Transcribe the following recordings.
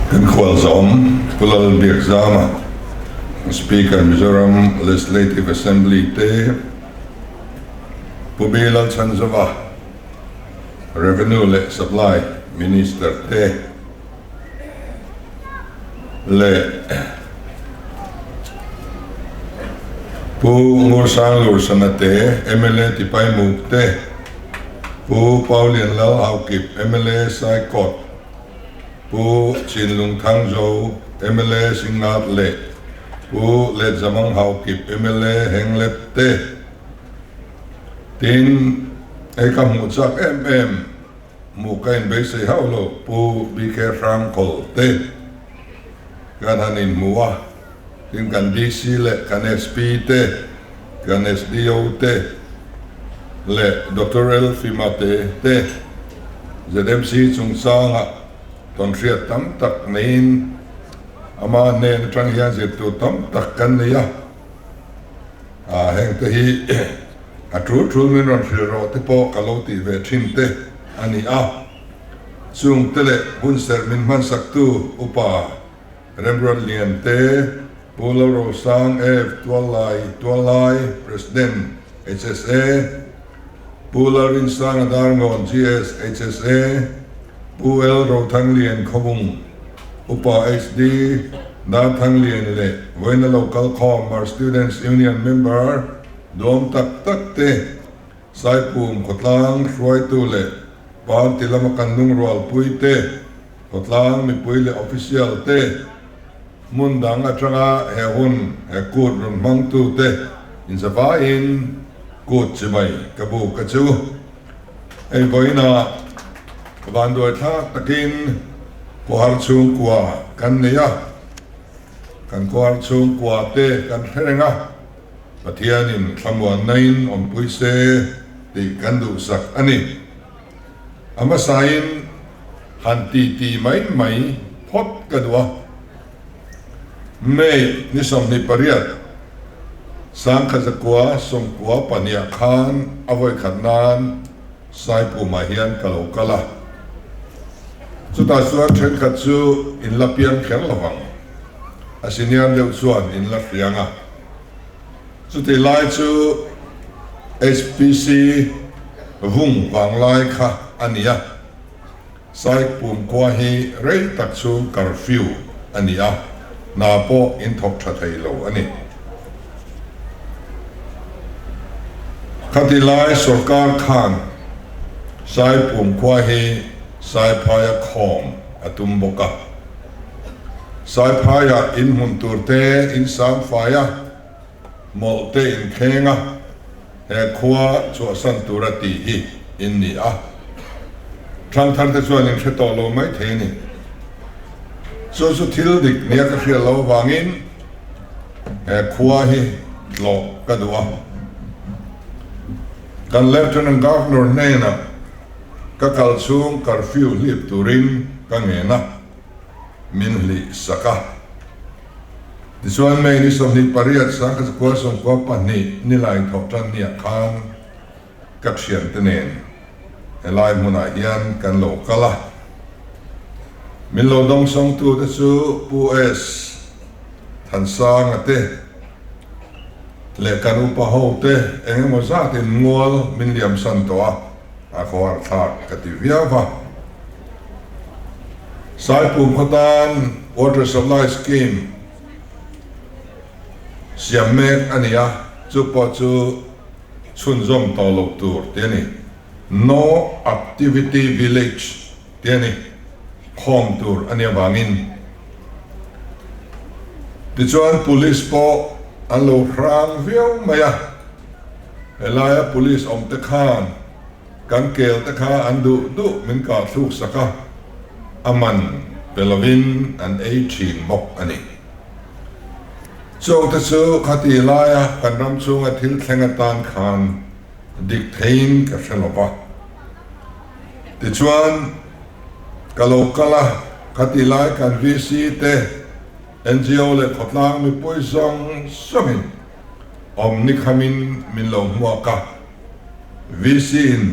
Kan khualzawm Pu Lalbiakzama, Speaker Mizoram Legislative Assembly te, Pu B Lalchhanzova, Revenue leh Supply Minister te leh Pu Ngursanglur-sana te, mla Tipaimuk te, Pu Paulian Lal Haukip, mla Saikawt, Pu Chinlung Thangzo, mla Singnat leh Pu Letzamang Haukip, mla Henglet te. Tin, hei ka hmuh chak em em, hmuh ka inbeisei hauh lo, Pu BK Hrangkhawl te kan han inhmu a, tin kan DC leh kan SP te, kan SDO te leh Doctor L Fima te te ZMC chungchanga tawnhriat tam tak neiin ama hnen atang hian zirtur tam tak kan nei a. Ah, heng te hi a tul tul min rawn hrilh rawh te pawh ka lo tih ve thin te a ni a. Chung te leh hunserh min hmansaktu Upa Remruat Lian te, Pu Lalrosang Ev Tuallai Tuallai, President, HSA, Pu Lalrinsanga Darngawn GS, HSA, Pu L Rothanglian Khawbung, Upa HD Darthanglian leh vawiina lo kal khawm Mar Students Union member duam tak tak te, Saipum khawtlang hruaitu leh party lama kan lungrualpui te, khawtlang mipui leh official te, hmun dang atanga he hun he kut rawn hmangtu te inzavaiin kut chibai ka buk a chu. Hei vawiinah vanduai thlak takin khawhar chhungkua kan nei a, kan khawhar chhungkua te kan hre reng a, Pathianin thlamuannain awmpui se tih kan duhsak a ni. A hmasain han titi mai mai phawt ka duh a. May ni 28, 1992 khan a vawikhat nan Saipumah hian ka lo kal a. Chutah chuan thenkhat chu in la piang kher lo vang. A senior deuh chuan in la hriang a. Chutih lai chu HPC vung vanglai kha a ni a. Saipum khua hi rei tak chhung curfew a ni a, hna pawh in thawk tha thei lo a ni. Khati lai sorkar khan Saipum khua hi Saiphaia khawm a tum bawk a. Saiphaia in hmun tur te in sang fai a, mawlh te in thleng a, he khua chhuahsan tura tih hi in ni a. Thangthar te chuan in hre tawh lo mai thei a ni. Chu chu thil dik nia ka hriat loh avangin he khua hi tlawh ka duh a. Kan Lieutenant Governor hnenah ka kal chhung curfew hlip turin ka ngen a, min hlih sak a. Tichuan May ni 28 1992 nilai thawh tan niah khan ka thiante nen helai hmunah hian kan lo kal a. Min lo dawngsawngtu te chu Pu S. Thansanga te leh kan upa ho te eng emaw zatin mual min liamsan tawh a, a khawhar thlak ka ti viau va. Saipum khawtan Water Supply Scheme siam mek a ni a, chu pawh chu chhunzawm tawh loh tur tih a ni. No Activity Village tih a ni, khawm tur a nih avangin. Tichuan Police pawh an lo hrang viau mai a, helaia Police awmte khan Kan kel te kha an duh duh min kah thluk sak a, a man pe lovin an ei thin bawk a ni. Chung te chu khati laia kan ram chhunga thil thleng atan khan dik theiin ka hre lo va. Tichuan, ka lo kal a, khati lai kan VC te, ngo leh khawtlang mipui zawng zawngin awm ni khamin min lo hmuak a. VC in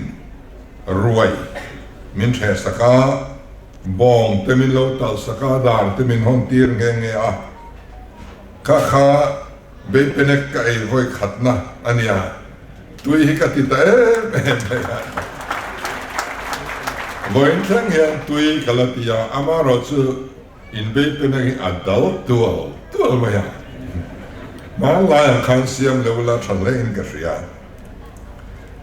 ruai min ṭheh sak a. Bawng te min lo talh sak a, dar te min hawn tir nghe nghe a. Kha kha Beipenek ka ei vawi khatna a nia, tui hi ka ti ta em em mai a. Vawiin thleng hian tui ka la ti a, amaherawhchu in Beipenek hi a dal tual tual mai a. Hmanlaiah khan siam leu la tha hlein ka hria.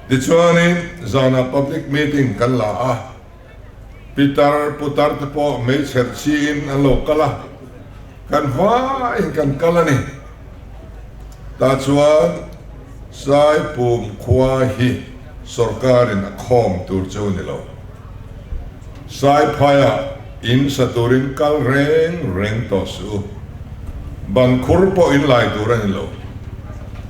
Tichuanin zanah public meeting kan la a. Pitar putar te pawh meichher chiin an lo kal a, kan hmain kan kal a ni. Tah chuan Saipum khua hi sorkarin a khawm tur chu ni lo. Saiphaiah in sa turin kal reng reng tawh suh u. Ban khur pawh in lai tur a ni lo.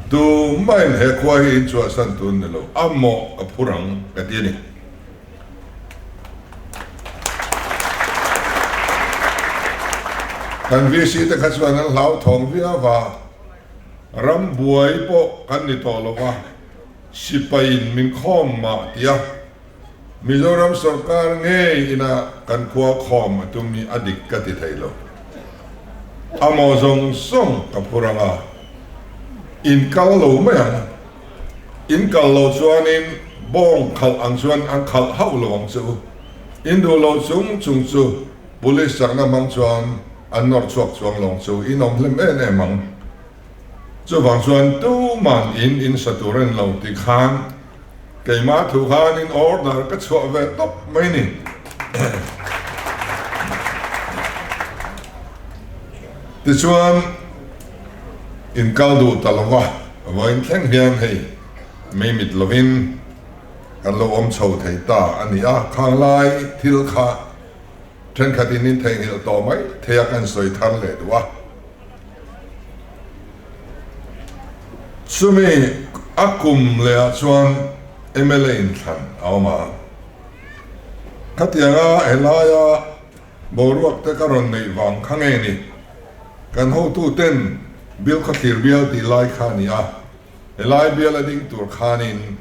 Tumahin he khua hi in chhuahsan tur ni lo, a mawh ka phur ang ka ti a ni. Kan VC te kha chuan an hlauthawng viau a, ram buai pawh kan ni tawh lo va, sipaiin min khawm mah tia Mizoram sorkar ngei ina kan khua khawm a tum hi a dik ka ti thei lo. A maw zawng zawng ka phur ang a, in kal lo mai ang. In kal lo chuanin bawng khalh ang chuan an khalh hauh lo ang che u. In duh lo chung chung chu police chakna hmang chuan an nawr chhuak chuang lo ang che u. In awm hlem em em ang. Chuvang chuan tuman in in sa tur a ni lo tih khan keimah thu khan in order ka chhuah ve tawp mai ni. Tichuan in kal duh ta lo va, vawiin thleng hian hei mei mit lovin kan lo awm chho thei ta a ni a, khang lai thil kha thenkhatin in theihnghilh tawh mai thei a kan sawi thar leh duh a. Chumi a kum lehah chuan mla inthlan a awm a, khatianga helaia Boruak te ka rawn neih vang kha nge ni? Kan hotu ten bial khaw thlir bial tih lai kha a ni a, helai bial a ding tur khanin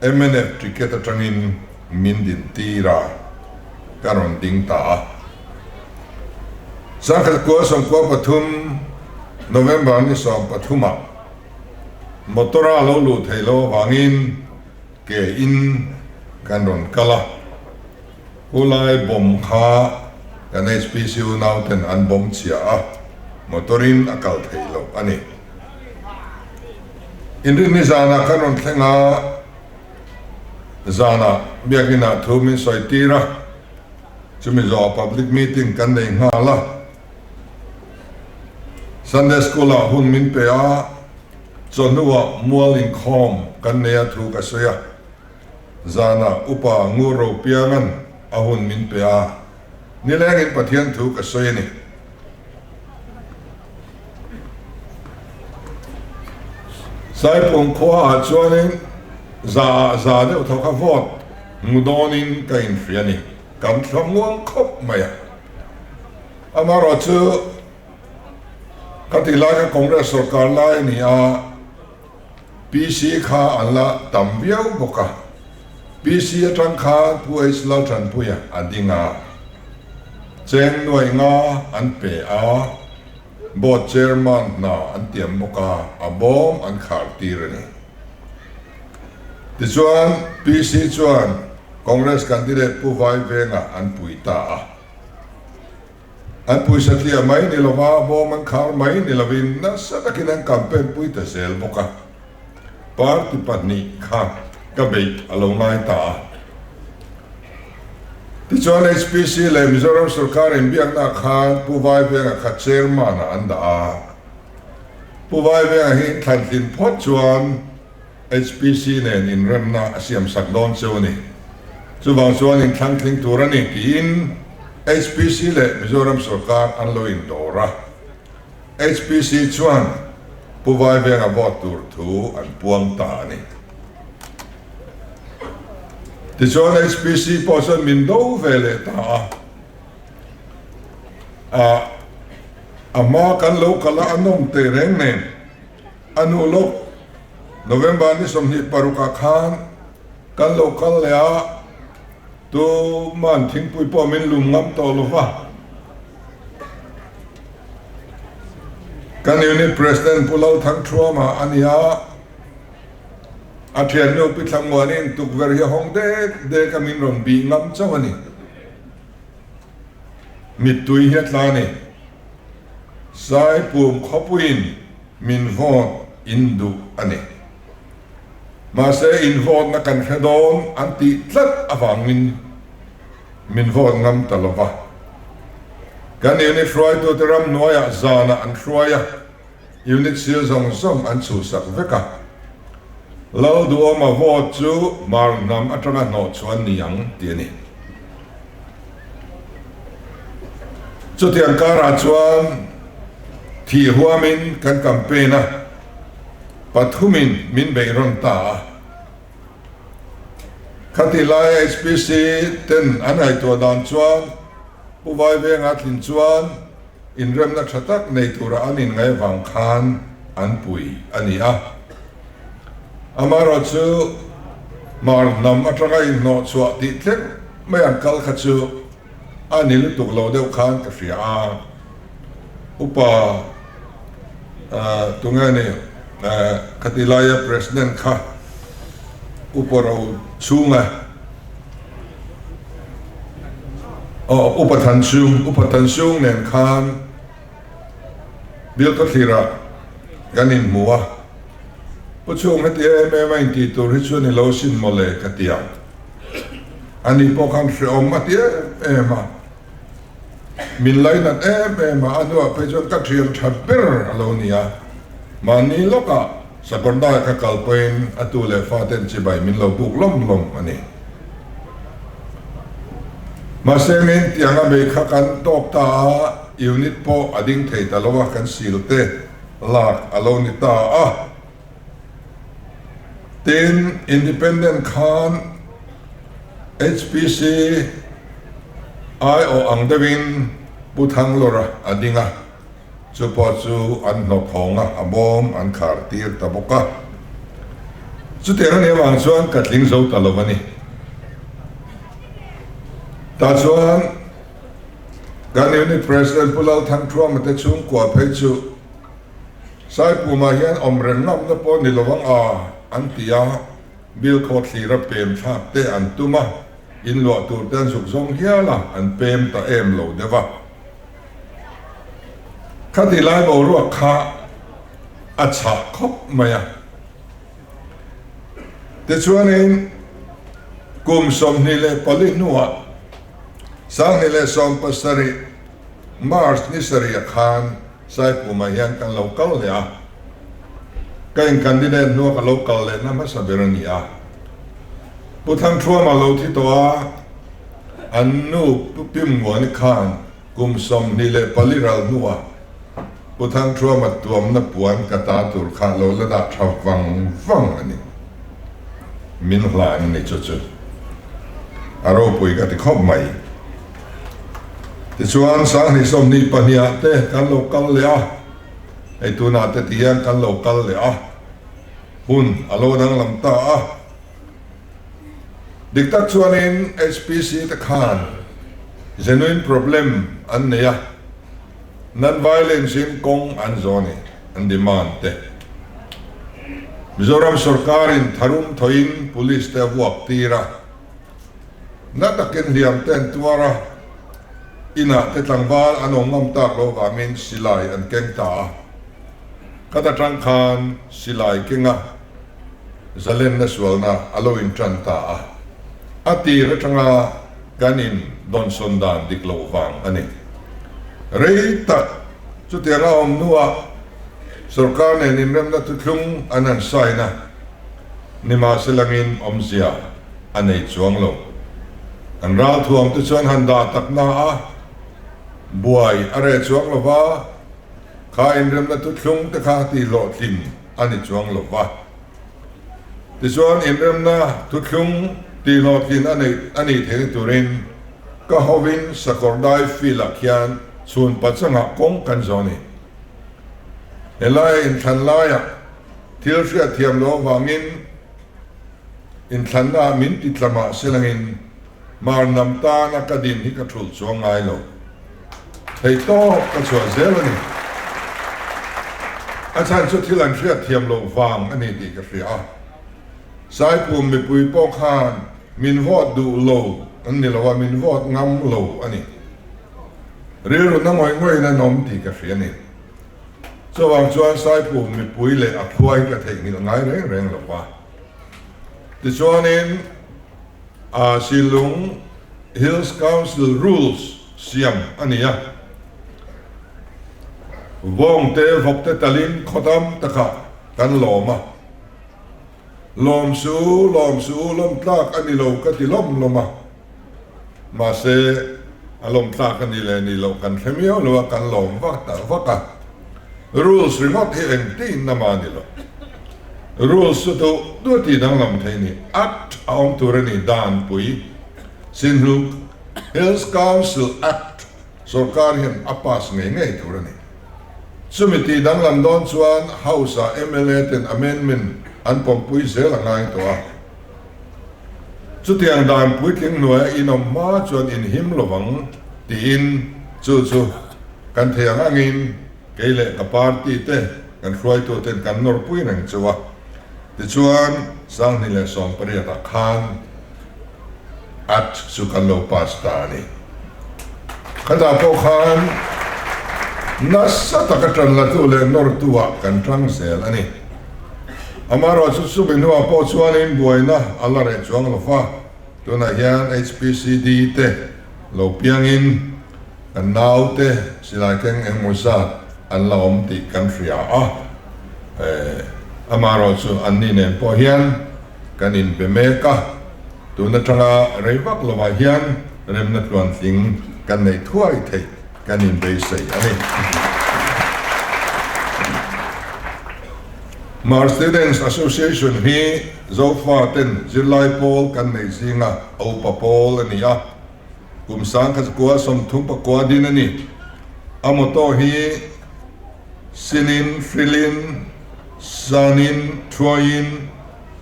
mnf ticket atangin min din tir a, ka rawn ding ta a. Sangkhat kua 13 November ni 13 ah motor a lo luh theih loh avangin ke in kan rawn kal a. Khulai bomb kha kan HPC unau ten an bomb chhia a, motor in a kal theih loh a ni. Inrinni zanah kan rawn thleng a, zanah biakin ah thu min sawi tir a, chumi zawhah public meeting kan nei nghal a, Sunday school ah hun min pe a, chawhnuah mual inkhawm kan nei a thu ka sawi a. Zanah Upa Ngur Ropianga'n a hun min pe a, nilengin Pathian thu ka sawi a ni. Saipum khuaah chuanin za ah za deuh tho kha vote hmu dawnin ka inhria a ni. Kan thla muang khawp mai a. Amaherawhchu, ka tih lai kha Congress sorkar lai a ni a. PC kha an la tam viau bawk a, PC atang khan Pu H Lalthanpuia a ding a, cheng nuai nga an pe a, Board Chairman hna an tiam bawk a, a bawm an khar tir a ni. Tichuan PC chuan Congress candidate Pu Vaivenga an pui ta a. An pawisa tliah mai ni lova, bawm an khar mai ni lovin nasa takin an campaign pui ta zel bawk a. Party pahnih kha ka beih a lo ngai ta a. Tichuan HPC leh Mizoram sorkar inbiaknaah khan Pu Vaivenga kha chairman-ah an dah a. Pu Vaivenga hi inthlantlin phawt chuan HPC nen inremna a siamsak dawn cheu a ni. Chuvang chuan inthlangtling tur a ni tiin HPC leh Mizoram sorkar an lo indawr a. HPC chuan Pu Vaivenga vote tur thu an puang ta a ni. Tichuan HPC pawh chuan min do ve leh ta a. A hma kan lo kal a, a nawm teh reng nen. A nu lawk November ni 26 ah khan kan lo kal leh a. Tuman thingpui pawh min lum ngam tawh lo va. Kan Unit President Pu Lalthangthuama a ni a, a thiannu Pi Thlamuanin tukverh hi a hawng dek dek a min rawn bih ngam chauh a ni. Mittui hi a tla a ni. Saipum khawpuiin min vote in duh a ni. Mahse in vote na kan hre dawn an tih tlat avangin min vote ngam ta lo va. Kan unit hruaitute ramhnuaiah zanah an hruai a, unit sil zawng zawng an chhuhsak vek a. Lalduhawma vote chu Hmar hnam atanga hnawh chuan ni ang tih a ni. Chutiang karah chuan thih huamin kan campaign a. Pathumin min beih rawn ta a. Khati laia HPC ten an ngaihtuah dan chuan Pu Vaivenga tlin chuan inremna tha tak nei tura an inngaih avang khan an pui a ni a. Amaherawhchu Hmar hnam atanga inhnawhchhuah tih thleng mai an kal kha chu A ni lutuk lo deuh khan ka hria a, upa tunge ni khati laia President kha upa ro chhunga aw upa Thanchhung upa Thanchhung nen khan Bilkhawthlirah kan inhmu a, Pu Chhung heti em em a intih tur hi chu ni lo sin mawle ka ti ang. Ani pawh khan hrehawm a ti em em a, min lainat em em a, a hnuah phei chuan ka thian tha ber a lo ni a, mahni lawkah Sakawrdai ka kal pawhin a tu leh faten chibai min lo buk lawm lawm a ni. Mahse ngei tiang a bei kha kan tawk ta a, unit pawh a ding thei ta lo a, kan sil te lak a lo ni ta a. Tin, Independent khan HPC aiawh ang deuhin Pu Thanglawra a ding a, chu pawh chu an hnawt hawng a, a bawm an khar tir ta bawk a. Chutiang a nih avang chuan ka tling zo ta lo a ni. Tah chuan kan Unit President Pu Lalthangthuama te chhungkua phei chu Saipumah hian awm reng ngamna pawh ni lo ang a, an ti a, Bilkhaw thlira pem thlak te an tum a, in luah tur te an zuk zawng hial a, an pem ta em lo deuh a. Khati lai boruak kha a chhah khawp mai a. Tichuanin kum 24 hnuah 2017 March ni sarih khan Saipumah hian kan lo kal leh a, ka in candidate hnua ka lo kal lehna hmasa ber a ni a. Pu Thangthuama lo thi tawh a, an nu Pu Pimmuani khan kum 24 ral hnuah Pu Thangthuama tuamna puan ka ta tur kha lo la dah tha vang vang a ni. Min hlan a ni chu chu a ropui ka ti khawp mai. Tichuan 2022 ah te kan lo kal leh a, hei tunah te ti hian kan lo kal leh a, hun a lo danglam ta a. Dik tak chuanin HPC te khan genuine problem an nei a, non-violence in kawng an zawh a ni, an demand te. Mizoram sorkarin tharum thawhin police te a vuak tir a. Na takin hliam te an tuar a, inah te tlangval an awm ngam tak loh vangin silai an keng ta a. Khat atang khan silai kenga zalenna sualna a lo intan ta a, a tir atanga kan in dawnsawn dan dik loh vang a ni. Rei tak chutiang a awm hnuah sorkar nen inremna thuthlung an han sign a, nimahselangin awmzia a nei chuang lo. An ralthuam te chuan han dah tak na a, buai a reh chuang lo va, kha inremna thuthlung te kha tih hlawhtlin a ni chuang lo va. Tichuan inremna thuthlung tih hlawhtlin a neih a nih theihna turin ka hovin Sakawrdai field ah khian chhun pachangah kawng kan zawh a ni. Helai inthlan laiah thil hriatthiam loh avangin, Inthlanna ah min ti tla mah se langin Hmar hnam tana ka din hi ka thulh chuang ngai lo. Theihtawp ka chhuah zel a ni. A chhan chu thil an hriat thiam loh vang a ni tih ka hria a. Saipum mipui pawh khan min vote duh lo an ni lo a, min vote ngam lo a ni. Rilru na ngawih ngawih in an awm tih ka hria a ni. Chuvang chuan Saipum mipui leh a khua hi ka theihnghilh ngai reng reng lo va. Tichuanin a Shillong Hills Council Rules siam a ni a, Vawngte vawkte talin khaw tam takah kan lawm a. Lawm su, lawm su, lawm tlak a ni lo ka ti lawm lawm a. Mahse, a lawm tlak a ni leh ni loh kan hre miau lo a, kan lawm vak ta vak a. Rules ringawt hi engtin na mah a ni lo. Rules chu duh duh tih danglam thei ni. Act a awm tur a ni, Danpui, Sinhluk Hills Council Act sorkar hian a pass ngei ngei tur a ni. Chumi tih danglam dawn chuan House-ah mla ten amendment an pawmpui zel a ngai tawh a. Chutiang dan puitling hnuaia in awm hma chuan in him lovang tiin chu chu kan thei ang angin kei leh ka party te kan hruaitu ten kan nawrpui reng chu a. Tichuan Sanghnih leh Sawmpariat ah khan Act chu kan lo pass ta a ni. Khatah pawh khan nasa taka tan latu leh nawrtu ah kan tang zel a ni. Amaherawh chu chumi hnuah pawh chuanin buaina a la reh chuang lo va, tunah hian HPCD te lo piangin kan naute silai keng engemaw zat an la awm tih kan hria a, amaherawh chu anni nen pawh hian kan inbe mek a, tun atanga rei vak lovah hian remna tluantling kan neih thuai theih kan inbeisei a ni. Hmar Students Association hi Zofa ten zirlai pawl kan nei zinga a upa pawl a ni a, kum 1939 din a ni. A motto hi Sinin, Hrilin, Sanin, Thuaiin,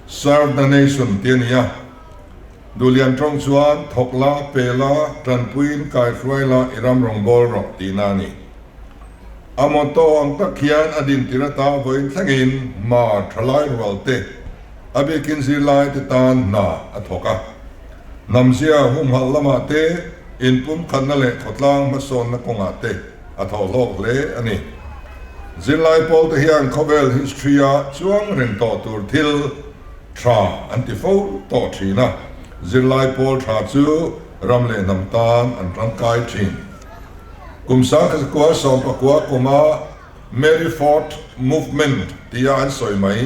Serve the Nation tih a ni a. Duhlian tawng chuan thawk la, pe la, tanpuiin kaihruai la, i ram rawngbâwl rawh tihna a ni. A motto ang tak hian a dintir ata vawiin thlengin hma thalai rual te, a bikin zirlai te tan hna a thawk a. Hnamzia humhalh lamah te, inpumkhatna leh khawtlang hmasawnna kawngah te a thawh hlawk hle a ni. Zirlai pawl te hian khawvel history-a chuang reng tawh tur thil tha an ti fo tawh thin a, zirlai pawl tha chu ram leh hnam tan an tangkai thin. Kum 1919 kuma Mary Ford Movement tia an sawi mai,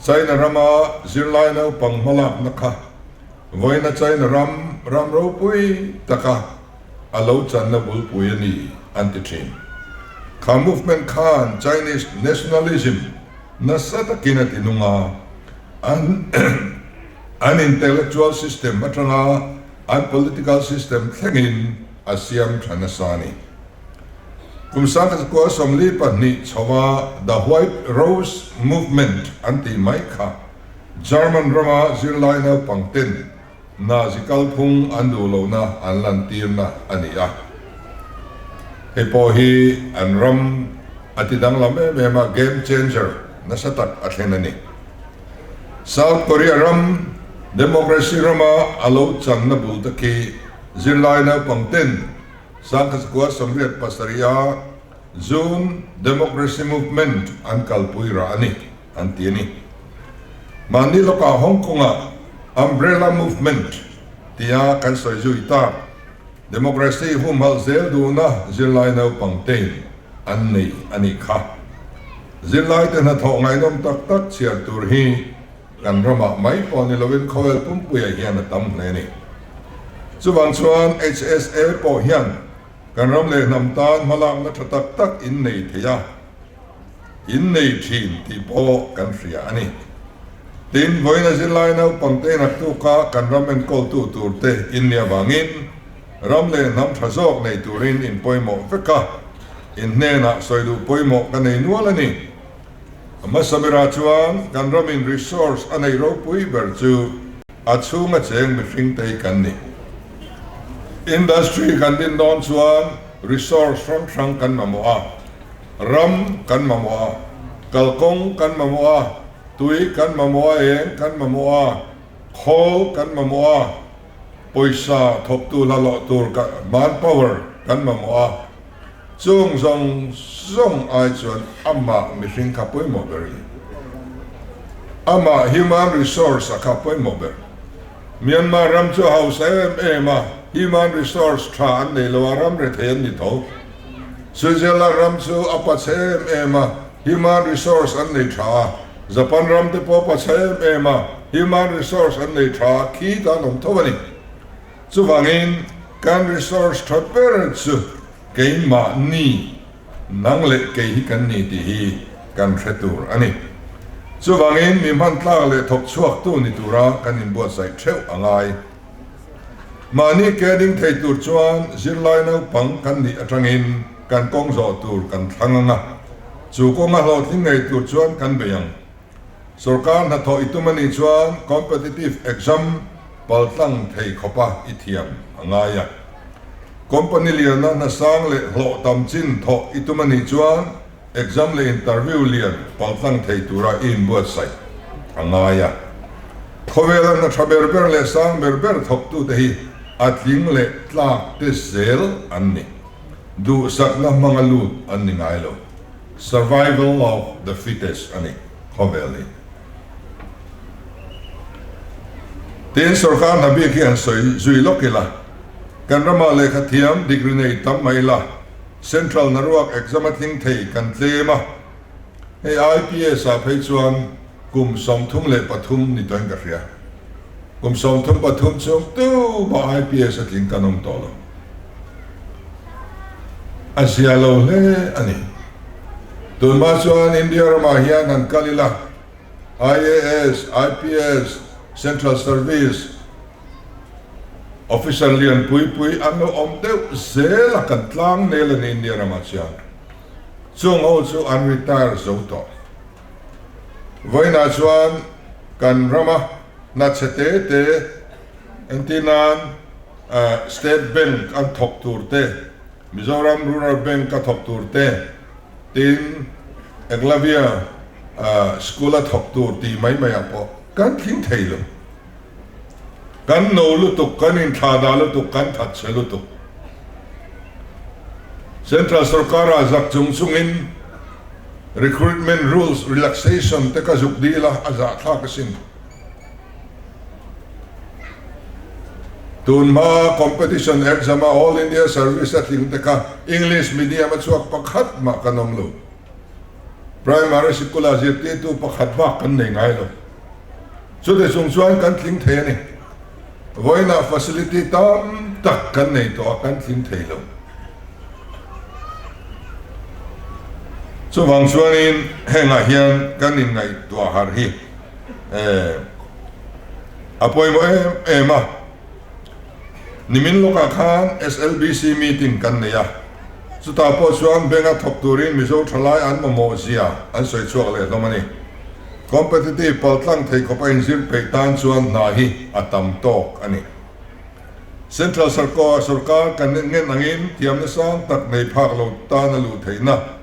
China rama zirlai naupang hmalakna kha vawiina China ram ram ropui taka a lo channa bulpui a ni an ti thin. Kha movement khan Chinese nationalism nasa takin a ti nung a, an an intellectual system atanga an political system thlengin a siam tha nasa a ni. Kum 1942 chhoa The White Rose Movement an tih mai kha German rama zirlai naupang ten Nazi kalphung an duh lohna an lantirna a ni a. Hei pawh hi an ram a ti danglam em em a, game changer nasa tak a thlen a ni. South Korea ram democracy rama a lo channa bul te khi zirlai naupang ten 1987 a June Democracy Movement an kalpui rah a ni an ti a ni. Mahni lawkah Hong Kong-ah Umbrella Movement tia kan sawi zui tak democracy humhalh zel duhna zirlai naupang tein an nei a nih kha. Zirlaite hnathawh ngaihnawm tak tak chhiar tur hi kan ramah mai pawh ni lovin khawvel pumpuiah hian a tam hle a ni. Chuvang chuan HSA pawh hian kan ram leh hnam tan hmalakna tha tak tak in nei thei a, in nei thin tih pawh kan hria a ni. Tin, vawiina zirlai naupangte naktuka kan ram enkawltu turte in nih avangin ram leh hnam tha zawk nei turin in pawimawh vek a, in hnenah sawi duh pawimawh ka nei nual a ni. A hmasa berah chuan kan ramin resource a neih ropui ber chu a chhunga cheng mihring te hi kan ni. Industry kan din dawn chuan resource hrang hrang kan mamawh a, ram kan mamawh a, kalkawng kan mamawh a, tui kan mamawh a, eng kan mamawh a, khawl kan mamawh a, pawisa thawktu hla lawh tur manpower kan mamawh a, chung zawng zawng ai chuan amah mihring kha pawimawh ber a ni. Amah human resource a kha pawimawh ber. Myanmar ram chu a hausa em em a, human resource tha an nei lo a, ram rethei an ni tho. Switzerland ram chu a pachhe em em a, human resource an nei tha a, Japan ram te pawh a pachhe em em a, human resource an nei tha a, khi ta an awm tho a ni. Chuvangin kan resource tha ber chu keimahni Nang leh kei hi kan ni tih hi kan hre tur a ni. Chuvangin mi hmantlak leh thawk chhuaktu ni tura kan inbuatsaih theuh a ngai. Mahni ke ding thei tur chuan zirlai naupang kan nih atangin kan kawng zawh tur kan thlang ang a, chu kawnga hlawhtling ngei tur chuan kan bei ang. Sorkar hnathawh i tum a nih chuan competitive exam paltlang thei khawpa i thiam a ngai a. Company liana hnasang leh hlawh tam chin thawh i tum a nih chuan exam leh interview lian paltlang thei tura i inbuatsaih a ngai a. Khawvela hna tha ber ber leh sang ber ber thawktute hi a tling leh tlak te zel an ni. Duhsakna hmanga lut an ni ngai lo. Survival of the fittest a ni khawvel hi. Tin, sorkar hna bik hi han sawi zui lawk ila, kan ramah lehkha thiam degree nei tam mai ila, Central hnaruak exam a tling thei kan tlem a, hei IPS ah phei chuan kum 33 ni tawhin ka hria. Kum 33 chhung tumah IPS a tling kan awm tawh lo. A zia lo hle a ni. Tunhma chuan India ramah hian han kal ila, IAS, IPS, Central Service Officer lian pui pui an lo awm deuh zel a, kan tlang nel a ni India ramah chuan. Chung ho chu an retire zo tawh. Vawiinah chuan kan rama hna chhe te te entir nan State Bank an thawk tur te, Mizoram Rural Bank a thawk tur te, tin Eklavya School a thawk tur tih mai mai ah pawh kan tling thei lo. Kan no lutuk, kan inthla dah lutuk, kan that chhe lutuk. Central sorkar ah zak chung chungin Recruitment rules relaxation te ka zuk dil a, a zahthlak asin. Tun hma competition exam a All India Service a tling te kha English medium a chhuak pakhat mah kan awm lo. Primary sikul ah zirtirtu pakhat bak kan nei ngai lo. Chute chung chuan kan tling thei a ni. Vawiinah facility tam tak kan nei tawh a, kan tling thei lo. Chuvang chuanin hengah hian kan inngaihtuah harh hi a pawimawh em em a. Nimin lawkah khan SLBC meeting kan nei a, chutah pawh chuan bank-a thawk turin Mizo thalai an mamawh zia an sawi chhuak leh hlawm a ni. Competitive paltlang thei khawp a inzir peih tan chuan hna hi a tam tawk a ni. Central sorkar kan ngen angin thiamna sang tak nei phak lo tan a luh theihna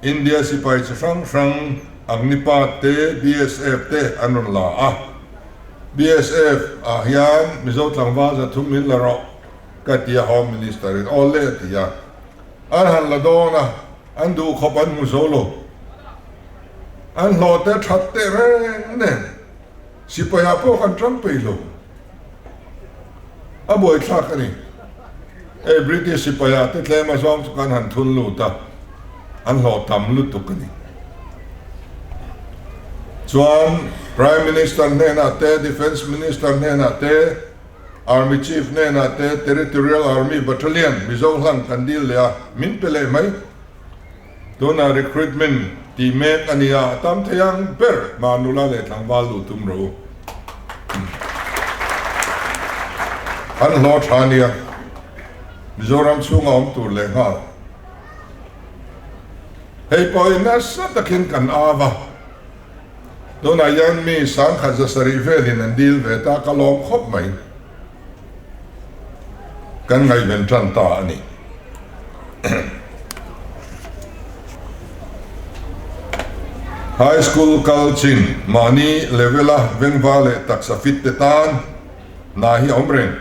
India sipai chi hrang hrang Agnipath te, BSF te an rawn la a. BSF ah hian Mizo tlangval 300 min la rawh ka ti a, Home Minister in aw le a ti a. An han la dawn a, an duh khawp an hmu zo lo. An hlawh te that teh reng nen sipai ah pawh kan tang peih lo. A buaithlak a ni. Hei British sipai ah te tlem a zawng chu kan han thun lut a, an hlawh tam lutuk a ni. Chuan Prime Minister hnenah te, Defence Minister hnenah te, Army Chief hnenah te Territorial Army Battalion Mizo hlang kan dil leh a, min pe leh mai. Tunah recruitment tih mek a ni a, a tam thei ang ber hma nula leh tlangval luh tum rawh u. An hlawh tha a nia, Mizoram chhunga awm tur leh nghal. Hei pawh hi nasa takin kan av a, tunah hian mi 1700 velin an dil ve ta, ka lawm khawp mai. kan ngaihven tan ta a ni. High School kal chin mahni level-a vengva leh taksa fit te tan hna hi a awm reng.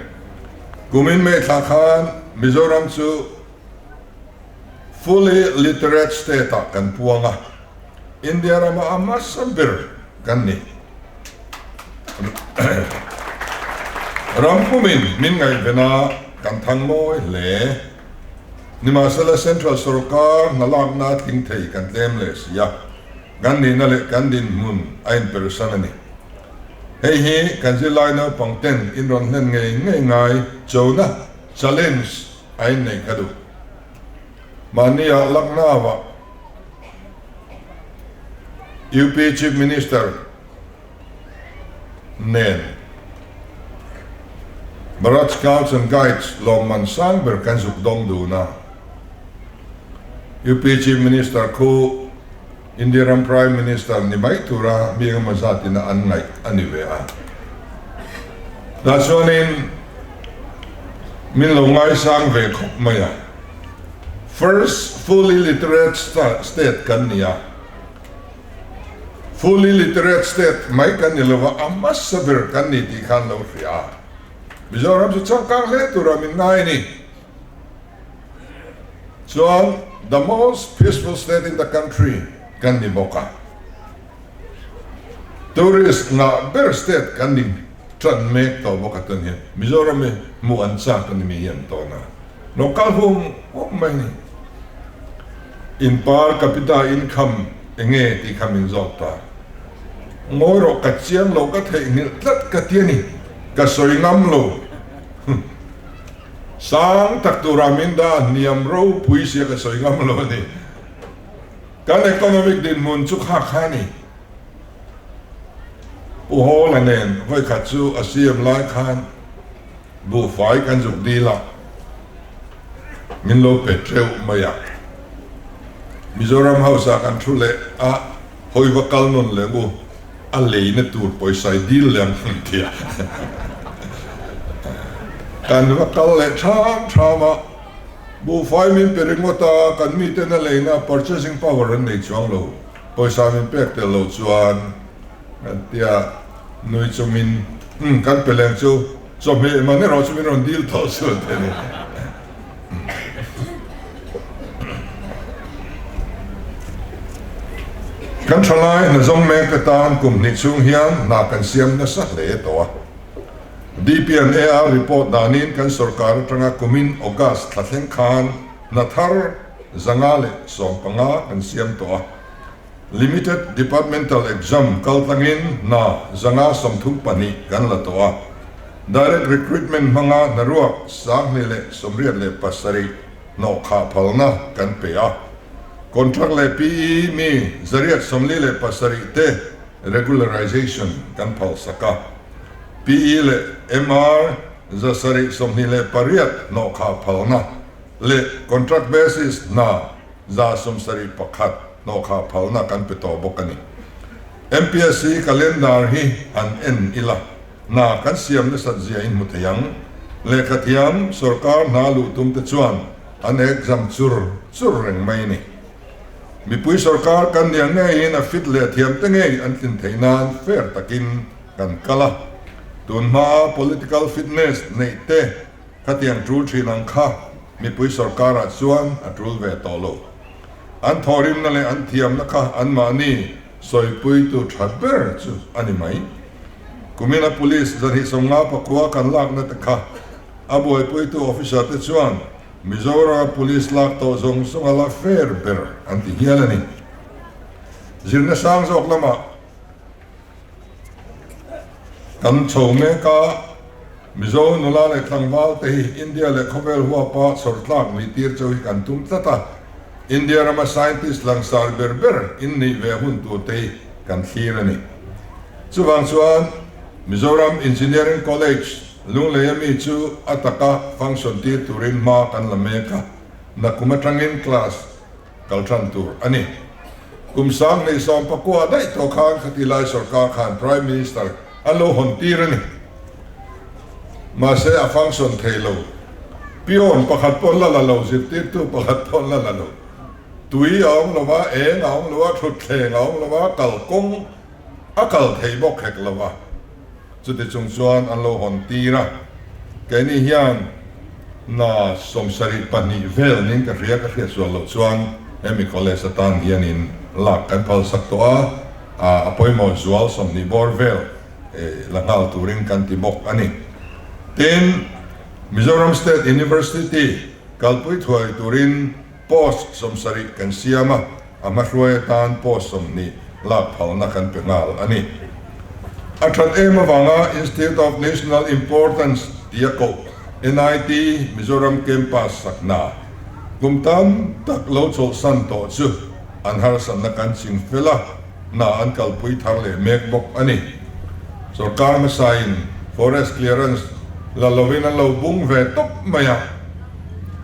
Kumin May thla khan Mizoram chu Fully literate state ah kan puang a, India rama a hmasa ber kan ni. Ram pumin min ngaihven a, kan thang mawi hle. Nimahsela Central sorkar hna lakna tling thei kan tlem leh si a, kan nihna leh kan dinhmun a inpersan a ni. Hei hi kan zirlai naupang ten in rawn hlen ngei ngei ngai chona, challenge, a inneih ka duh. Mahnia Lucknow-ah UP Chief Minister nen Bharat Scouts and Guides lawmman sang ber kan zuk dawng dun a. UP Chief Minister khu India ram Prime Minister ni mai tura mi engemaw zatina an ngaih a ni ve a. Tah chuanin min lo ngaisang ve khawp mai a. First fully literate state kan ni a. Fully literate state mai kan ni lova, a hmasa ber kan ni tih khan lo hria a. Mizoram chu changkang hle tura min ngai a ni. Chuan the most peaceful state in the country kan ni bawk a, tourist ngah ber state kan ni tan mek tawh bawk a tun hian Mizoram hi hmuh an chak a ni mi hian tawn a, lo kal hum hum mai a ni. In per capita income enge tih kha min zawk ta. Ngawi rawh ka chiang lo ka theihnghilh tlat ka ti a ni, ka sawi ngam lo. Sang tak tura min dah hniam ropui sia ka sawi ngam lo a ni. Kan economic dinhmun chu kha kha a ni. Pu Hawla nen vawikhat chu a CM lai khan buhfai kan zuk dil a, min lo pe teuh mai a. Mizoram House ah kan thu leh a, hawi va kal nawn leh u. A leina tur pawisa i dil leh ang an ti a. Kan va kal leh tham tham a, buhfai min pe ringawt a, kan miten a leina purchasing power an nei chuang lo, pawisa min pek tel lo chuan kan ti a, nui chungin umm kan pe leng chu chawhmeh man erawh chu min rawn dil tawh chu an ti a ni. Kan thalai hna zawng mek atan kum hnih chhung hian hna kan siam nasa hle tawh a. DP and AR report danin kan sorkar atanga kumin August thla thleng khan hna thar 115 kan siam tawh a. Limited Departmental Exam kaltlangin hna 132 kan la tawh a. Direct Recruitment hmanga hnaruak 2087 hnawhkhah phalna kan pe a. Contract leh PE mi 847 te regularization kan phalsak a. PE leh MR 728 hnawhkhah phalna leh contract basis hna 171 hnawhkhah phalna kan pe tawh bawk a ni. MPSC calendar hi han en ila, hna kan siam nasat zia in hmu thei ang. Lehkha thiam sorkar hna luh tum te chuan an exam chur chur reng mai a ni. Mipui sorkar kan nia ngeiin a fit leh thiam te ngei an tlin theih nan fair takin kan kal a. Tun hmaa political fitness neih te Khatiang tul thin ang kha mipui sorkarah chuan a tul ve tawh lo. An thawhrimna leh an thiamna kha anmahni sawipuitu tha ber chu a ni mai. Kumina Police 254 kan lakna te kha a buaipuitu officer te chuan Mizorama Police lak tawh zawng zawng a la fair ber an ti hial a ni. Zirna sang zawk lamah. Kan chho mek a, Mizo nula leh tlangval te hi India leh khawvel huapa chhawrtlak nih tir cheu hi kan tum tlat a, India rama scientist langsar ber ber in nih ve hun tur te hi kan thlir a ni. Chuvang chuan Mizoram Engineering College Lunglei a mi chu a taka function tir turin hma kan la mek a, nakum atangin class kal tan tur a ni. Kum 2019 daih tawh khan khati lai sorkar khan Prime Minister an lo hawn tir a ni. Mahse a function thei lo. Peon pakhat pawh la la lo, zirtirtu pakhat pawh la la lo. Tui a awm lo va, eng a awm lo a, thutthleng a awm lo va, kalkawng a kal thei bawk hek lo va. Chuti chung chuan an lo hawn tir a, keini hian na 72 vel niin ka hria, ka hriat sual loh chuan hemi college atan hianin lak kan phalsak tawh a, a pawimawh zual 20 bawr vel la nghal turin kan ti bawk a ni. Tin, Mizoram State University kalpui thuai turin Post 70 kan siam a, a hmahruai atan post 20 lak phalna kan pe nghal a ni. A that em avanga Institute of National Importance tia koh NIT Mizoram Campus sakna kum tam tak lo chawlhsan tawh chu an harsatna kan ching fel a, hna an kalpui thar leh mek bawk a ni. Sorkar hmasain Forest Clearance la lovin an lo bung ve tawp mai a.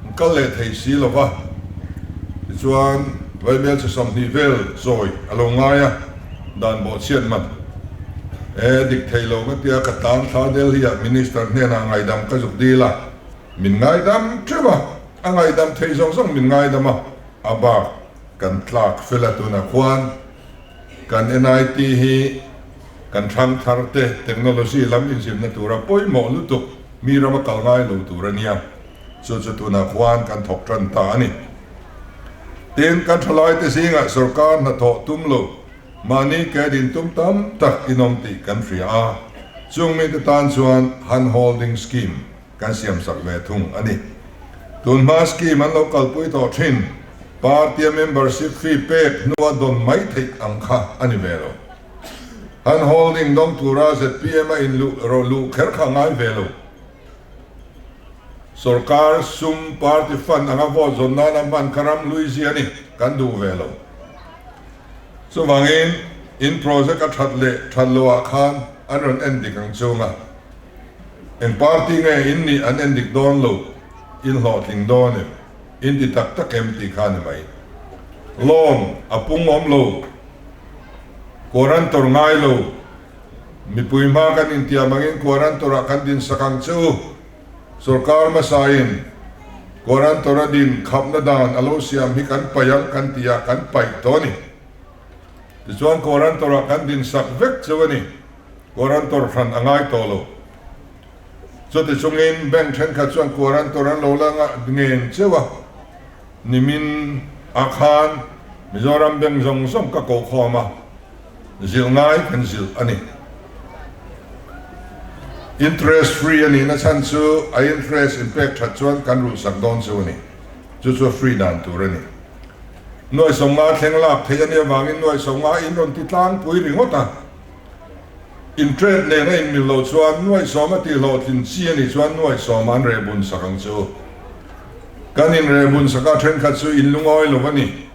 An kal leh thei si lo va, tichuan vaimel chi 20 vel chawi a lo ngai a, dan bawhchhiat man e dik thei lo ka tia ka tan thla Delhi ah Minister hnenah ngaidam ka zuk dil a, min ngaidam teuh a, a ngaidam thei zawng zawng min ngaidam a, a bak kan tlak fel a tunah khuan kan NIT hi kan thlang thar te technology lam inzirna tura pawimawh lutuk Mi rama kal ngai lo tur a nia, chu chu tunah khuan kan thawk tan ta a ni. Tin, kan thalaite zingah sorkar hnathawh tum lo, mahni ke din tum tam tak in awm tih kan hria a, chung mite tan chuan hand holding scheme kan siamsak ve thung a ni. Tun hma scheme an lo kalpui tawh thin, party-a membership fee pek hnua dawn mai theih ang kha a ni ve lo. Hand holding dawng tura zpm a in luh rawh luh kher kha ngai ve lo. Sorkar sum party fund anga vote zawn nana hman kha ram hlui zia ni kan duh ve lo. Chuvangin in project a that leh that loh ah khan an rawn en dik ang chunga eng party nge in nih an en dik dawn lo, in hlawhtling dawn em, in ti tak tak em tih kha ni mai. Loan a pung awm lo. Quarantor ngai lo. Mipui hma kan intiam angin Quarantor-ah kan din sak ang che u. Sorkar hmasain Quarantor a din khapna dan a lo siam hi kan paih ang kan ti a, kan paih tawh a ni. Tichuan Quarantor-ah kan din sak vek cheu a ni. Quarantor hran a ngai tawh lo. Chuti chungin bank thenkhat chuan Quarantor an lo la ngen cheu a. Nimin ah khan Mizoram bank zawng zawng ka koh khawm a, zilh ngai kan zilh a ni. Interest free a nihna chhan chu a interest in pek that chuan kan rulhsak dawn chu a ni. Chu chu a free dan tur a ni. Nuai 50 thleng lak theih a nih avangin nuai 50 in rawn ti tlangpui ringawt a. In trade nen a inmil loh chuan nuai 10 a tih hlawhtlin chi a nih chuan nuai 10 an reh bun sak ang chu. Kan in reh bun sak a thenkhat chu in lungawi lo a ni.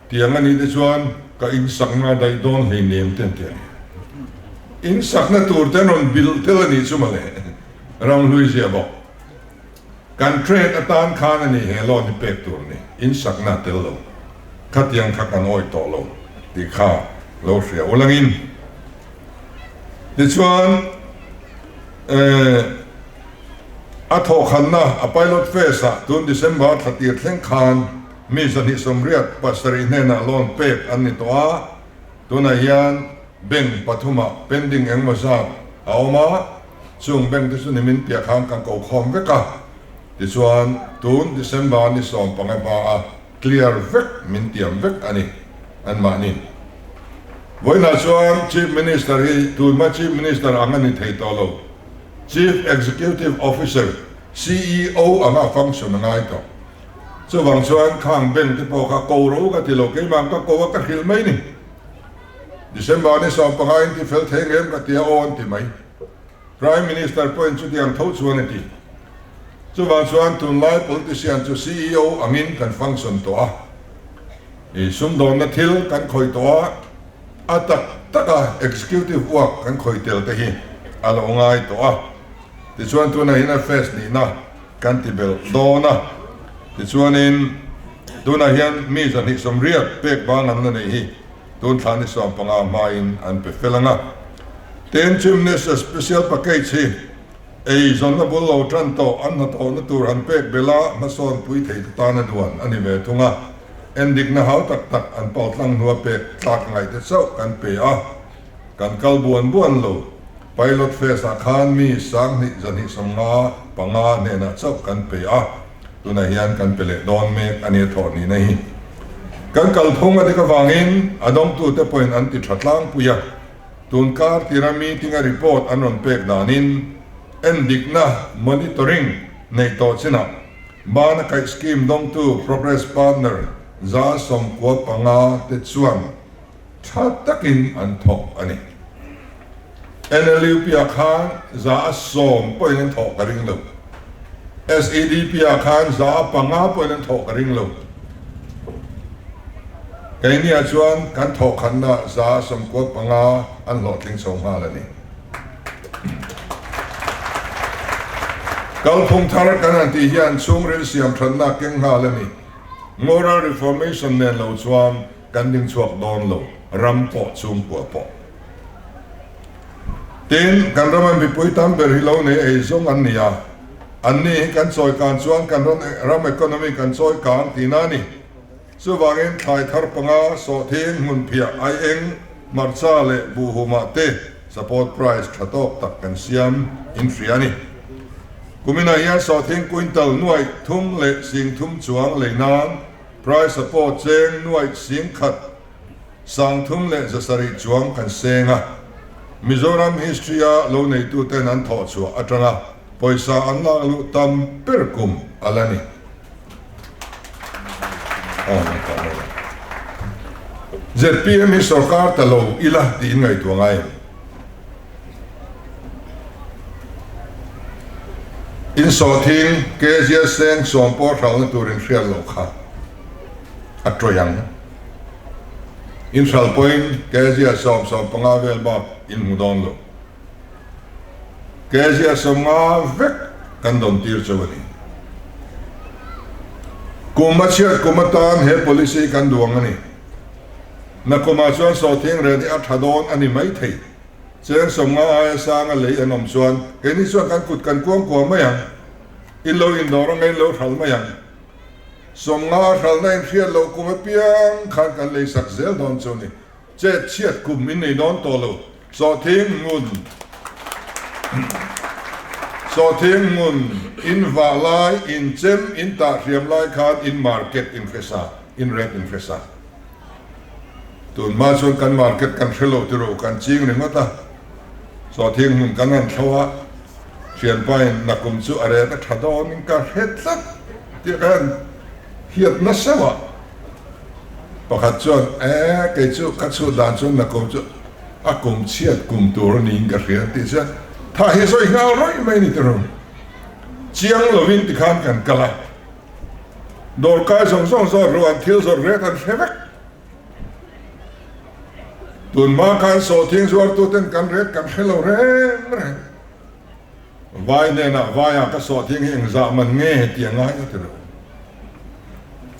Tiang a nih te chuan ka in sakna daih dawn hleinem te an ti a ni. In sakna tur te an rawn bilh tel a nih chu mawle. Ramhlui zia bawk. Kan trade atan khan a ni he loan hi pek tur ni, in sakna a tel lo. Khatiang kha kan awih tawh lo tih kha lo hria ulangin. Tichuan eh a thawhkhanna a pilot phase ah tun December thla tir thleng khan mi 287 hnenah loan pek an ni tawh a, tunah hian bank pathumah pending engmaw zat a awm a. Chung bank te chu nimin piah khan kan ko khawm vek a, tichuan tun December ni 15 hma a clear vek min tiam vek a ni anmahni. Vawiinah chuan Chief Minister hi tunhma Chief Minister ang a ni thei tawh lo, Chief Executive Officer, CEO, anga a function a ngai tawh. Chuvang chuan khang bank te pawh kha ko ro ka ti lo, keimah ka ko a ka hrilh mai ni. December ni 15 in ti fel thei ngem ka tia aw an ti mai. Prime Minister pawhin chutiang tho chuan a ti. Chuvang chuan tunlai politician chu CEO angin kan function tawh a. I sumdawnna thil kan khawih tawh a, a tak taka executive work kan khawih tel te hi a lo ngai tawh a. Tichuan tunah hian a phase nihna kan ti belh dawn a. Tichuanin tunah hian mi 280 pek bang an la neih hi. Tun thla ni 15 hmain an pe fel ang a. Tin, Chief Minister Special Package hi Eizawnna bul lo tan tawh an hnathawhna tur han pek belh a, hmasawn pui thei te tana duan a ni ve thung a. Endikna hau tak tak an paltlang hnua pek tlak ngaihte chauh kan pe a, kan kal buan buan lo. Pilot phase ah khan mi 2000 275 hnenah chauh kan pe a, tunah hian kan pe leh dawn mek a nia thawh nihna hi. Kan kalphung a dik avangin a dawngtute pawhin an ti tha tlangpui a, tun kar tira meeting a report an rawn pek danin endikna, monitoring, neih tawh chinah bana kaih scheme dawngtu Progress Partner 95 te chuan Tha takin an thawk a ni. NLUP ah khan 100 pawhin an thawh ka ring lo. SEDP ah khan 5% pawhin an thawh ka ring lo. Keini ah chuan kan thawhkhatna 95% an hlawhtling chho nghal a ni. Kalphung thar kan han tih hian chhungril siamthatna keng nghal a ni. Moral Reformation nen lo chuan Kan ding chhuak dawn lo, ram pawh chhungkua pawh. Tin, kan rama mipui tam ber hi lo nei ei zawng an ni a, anni hi kan chawi kan chuan kan ram economy kan chawi kang tihna a ni. Chuvangin thlai thar panga, sawhthing, hmunphiah, aieng, hmarcha leh buhhumah te support price tha tawk tak kan siam in hria a ni. Kuminah hian sawhthing quintal nuaih thum leh sing thum chuang lei nan Price support cheng nuaih 10,000 3,700 chuang kan seng a, Mizoram history-a lo neituten an thawh chhuah atanga pawisa an lak luh tam ber kum a la ni. Zpm hi sorkar ta lo ila tiin ngaihtuah ngai em? In sawhthing Kezia seng sawm pawh hralhna tur in hriat loh kha a tawih ang. In hralh pawhin Kezia sawm 15 vel bak in hmu dawn lo. Kezia 50 vek kan dawn tir chauh a ni. Kum a chhiat kum atan he policy kan duang a ni. Nakumah chuan sawhthing ret hi a tha dawn a ni maithei. Cheng 50 aia sanga lei an awm chuan keini chuan kan kut kan kuang kuah mai ang. In lo indawr anga in lo hral mai ang. 50 a hralna in hriat loh kum apiang khan kan lei sak zel dawn chu a ni. Chet chhiat kum in nei dawn tawh lo. Sawhthing ngun Sawhthing ngun in vah lai, in chem in tah hriam lai khan in market in hre sa, in rate in hre sa. Tun hma chuan kan market kan hre lo tiro kan ching ringawt a, sawhthing hmun kan han thlo a, thianpain nakum chu a ret a tha dawnin ka hre tlat tih ka han hiat nasa a, pakhat chuan e kei chu ka chhut dan chuan nakum chu a kum chhiat kum tur a niin ka hria tih chuan tha hi sawi nghal rawih mai a ni tiro, chiang lovin tikhan kan kal a. Dawrkai zawng zawng zawt ruh an thil zawt rek an hre vek. Tun hma khan sawhthing zuartuten kan rek kan hre lo reng reng. Vai hnenah vaiah ka sawhthing hi engzah man nge tih a ngai a ti lo.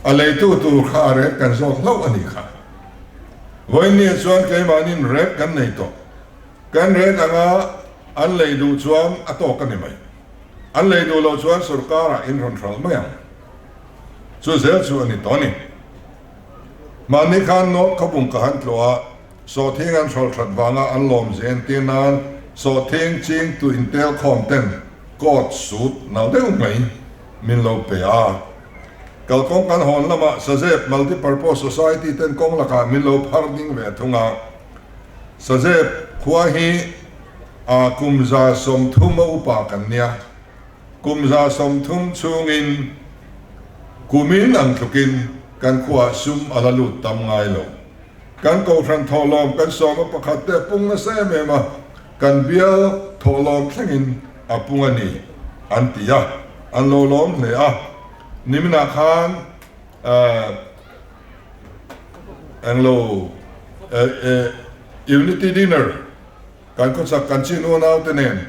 A leitu tur kha a rek kan zawt hlauh a nih kha. Vawiinniah chuan keimahnin rek kan nei tawh. Kan rek anga an lei duh chuan a tawk a ni mai. An lei duh loh chuan sorkarah in rawn hralh mai ang. Chu zel chu a ni tawh a ni. Mahni khan North Khawbung ka han tlawh a, sawhthing an hralh that vanga an lawm zen tir nan sawhthing ching tu intel khawm ten coat suit nal deuh mai min lo pe a. Kalkawng kan hawn lamah Sazep Multipurpose Society ten kawng lakah min lo phar ding ve thung a. Sazep khua hi A kum 30 a upa kan nia. Kum 30 chhungin kumin ang tlukin kan khuaah sum a la lut tam ngai lo. Kan kohhran thawhlawm kan sawma pakhat te a pung nasa em em a, kan bial thawhlawm thlengin a pung a ni an ti a, an lo lawm hle a. Niminah khan englo Unity Dinner Kan khawchak kan chin unaute nen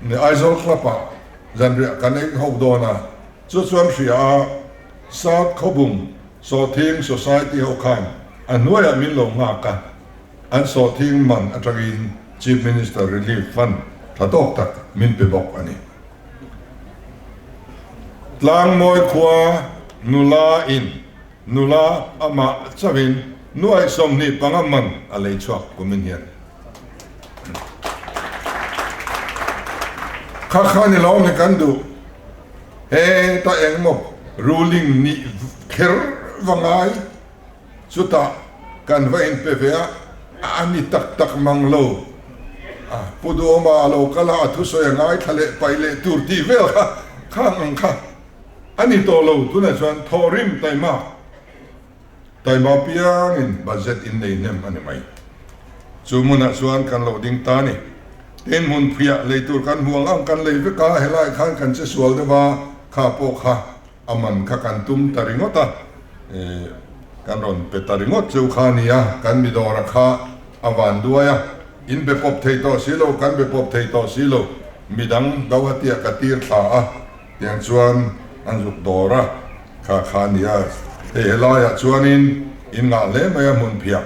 Aizawl Club ah zanriah kan ei ho dawn a, chu chuan hria a South Khawbung Sawhthing Society ho khan a hnuaiah min lo nghak a, an sawhthing man atangin Chief Minister Relief Fund tha tawk tak min pe bawk a ni. Tlangmawi khua nula in nula amah chauhin nuaih 25 man a lei chhuak kumin hian. Kha kha ni lo ni kan duh. Heta engmaw ruling nih kher va ngai. Chutah kan va inpe ve a, a ni tak tak mang lo. A Pu Duhawma a lo kal a, a thusawi a ngaithla leh paih leh tur tih vel kha khang ang kha a ni tawh lo. Tunah chuan thawhrim taima, taima piangin budget in nei hnem a ni mai. Chu hmunah chuan kan lo ding ta a ni. Tin, hmun phiah lei tur kan hmu ang ang kan lei vek a, helaiah khan kan che sual deuh a, kha pawh kha A man kha kan tum ta ringawt a, kan rawn pe ta ringawt chu kha a ni a, kan mi dawra kha a van duai a, in be pawp thei tawh si lo, kan be pawp thei tawh si lo, midang Gauhati-ah ka tir thla a, tiang chuan an zuk dawr a, kha kha a ni a, hei helaiah chuanin in ngah hle mai a hmun phiah,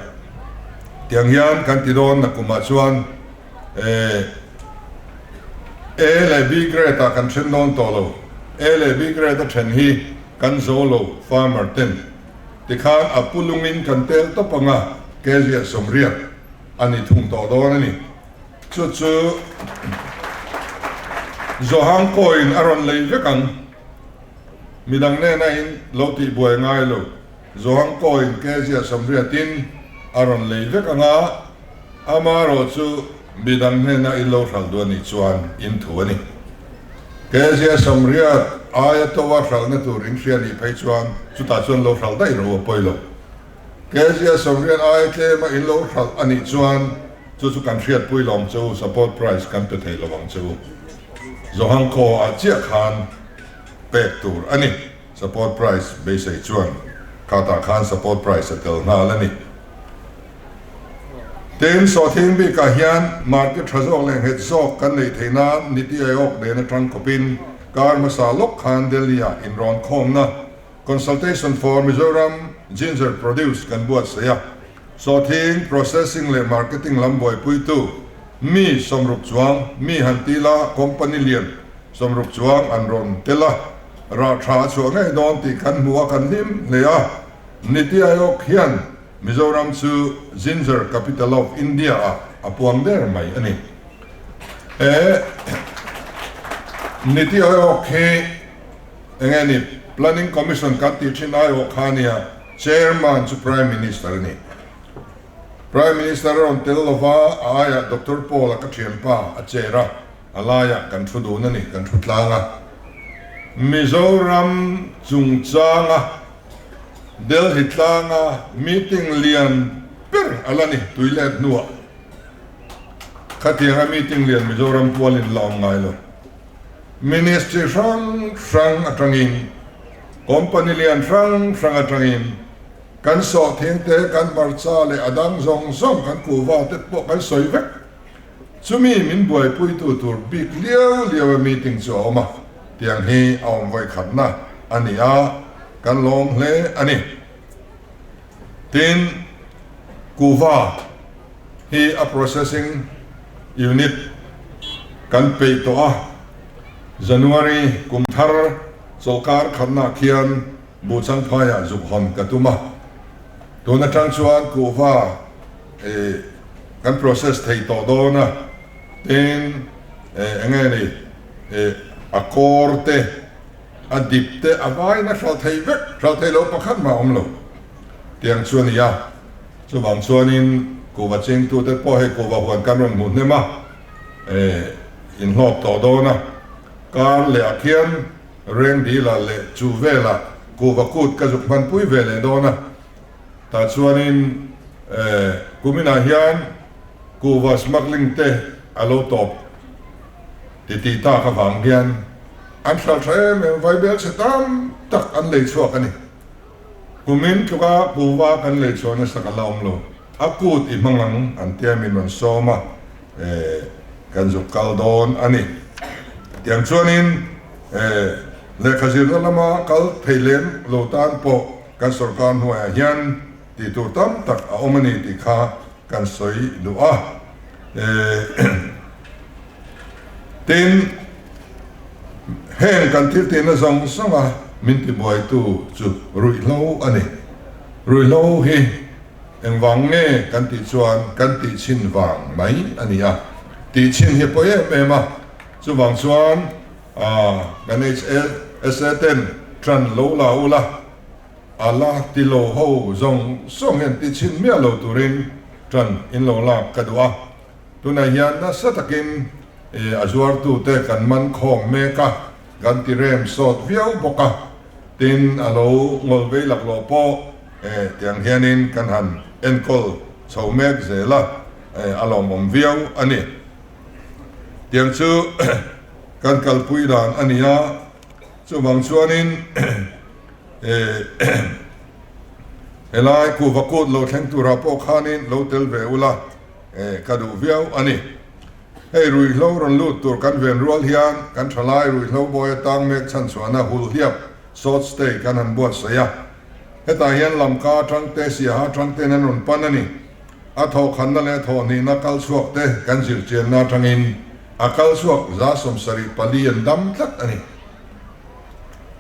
tiang hian kan ti dawn nakumah chuan. A leh B grade ah kan then dawn tawh lo. A leh B grade a then hi kan zo lo farmer ten. Tikhan a pu lungin kan tel tawp anga kg 80 a ni thung tawh dawn a ni. Chu chu Zohang coin a rawn lei vek ang. Midang nena in lo tih buai ngai lo. Zohang coin kg 80 in a rawn lei vek anga. Amaherawh chu midang hnena in lo hralh duh a nih chuan in thu a ni. Kezia 80 aia toa hralhna tur in hria nih phei chuan chutah chuan lo hralh daih ro a pawi lo. Kezia 80 aia tlema in lo hralh a nih chuan chu chu kan hriatpui lo ang che u, support price kan pe thei lo ang che u. Zohang khaw ah chiah khan pek tur a ni. Support price beisei chuan khatah khan support price a tel nghal a ni. Tin, sawhthing bikah hian market tha zawk leh nghet zawk kan neih theih nan Niti Aayog nen atang kawpin kar hmasa lawk khan Delhi-ah inrawn khawmna Consultation for Mizoram Ginger Produce kan buatsaih a. Sawhthing processing leh marketing lam buaipuitu mi 60 chuang mi han ti la company lian 60 chuang an rawn tel a, rah tha a chhuah ngei dawn tih kan hmu a kan hlim hle a. Niti Aayog hian Mizoram chu Ginger Capital of India ah a puang der mai a ni. He Niti Aayog hi enge ni Planning Commission kan tih thin aiawh kha a nia, Chairman chu Prime Minister a ni. Prime Minister a rawn tel lova a aiah Doctor Paul-a ka thianpa a chair a, a laiah kan thu dun a ni, kan thu tlang a. Mizoram chungchanga Delhi tlanga meeting lian ber a la ni tui let hnuah. Khatianga meeting lian Mizoram pualin la awm ngai lo. Ministry hrang hrang atangin, company lian hrang hrang atangin kan sawhthing te, kan hmarcha leh a dang zawng zawng kan kuhva te pawh kan sawi vek. Chumi min buaipuitu tur bik liau liau a meeting chu a awm a, tiang hi a awm vawikhatna a ni a, kan lawm hle a ni. Tin, kuhva hi a processing unit kan peih tawh a, January kum thar chawlhkar khatnaah khian Buhchangphaiah zuk hawn ka tum a, tun atang chuan kuhva ih kan process thei tawh dawn a, tin eng nge ni ih a kawr te a dip te a vaiin a hralh thei vek, hralh thei lo pakhat mah a awm lo tiang chu a ni a, chuvang chuanin kuhva chingtute pawh hei kuhva huan kan rawn hmuh hnem a, ih inhlawk tawh dawn a, kar leh ah khian Rengdila leh chu velah kuhva kut ka zuk hmanpui ve leh dawn a. Tah chuanin kuminah hian kuhva smuggling te a lo tawp ti tih tak avang hian an hralh tha em em vaibel chhe tam tak an lei chhuak a ni. Kumin tluka kuhva kan lei chhuah nasa ka la awm lo. A kut i hmang ang an tia min rawn sawm a, kan zuk kal dawn a ni. Tiang chuanin lehkha zirna lama kal thei lem lo tan pawh kan sorkar hnuaiah hian tih tur tam tak a awm a ni tih kha kan sawi duh a. Tin, Heng kan thil tihna zawng zawnga min tibuaitu chu ruihhlo a ni. Ruihhlo hi engvang nge kan tih chuan kan tih chhin vang mai a ni a. Tih chhin hi a pawi em em a, chuvang chuan kan HSA ten ṭan lo la ula, a la ti lo ho zawng zawng hian ti chhin miah lo turin ṭan in lo lak ka duh a. Tunah hian nasa takin a zuartute kan man khawm mek a, kan ti rem sawt viau bawk a, tin a lo ngawl vei laklawh pawh tiang hianin kan han enkawl chho mek zel a, a lawmawm viau a ni. Tiang chu kan kalpui dan a ni a, chuvang chuanin helai kuhva kut lo thleng turah pawh khanin lo tel ve ula. Ka duh viau a ni. Hei ruihhlo rawn lut tur kan ven rual hian kan thalai ruihhlo bawi atang mek chhanchhuahna hulhliap, short stay, kan han buatsaih a. Hetah hian Lamka atang te, Siaha atang ten an rawn pan a ni. A thawhkhanna leh thawhhnihna kal chhuak te kan zirchianna atangin a kal chhuak 74 an dam tlat a ni.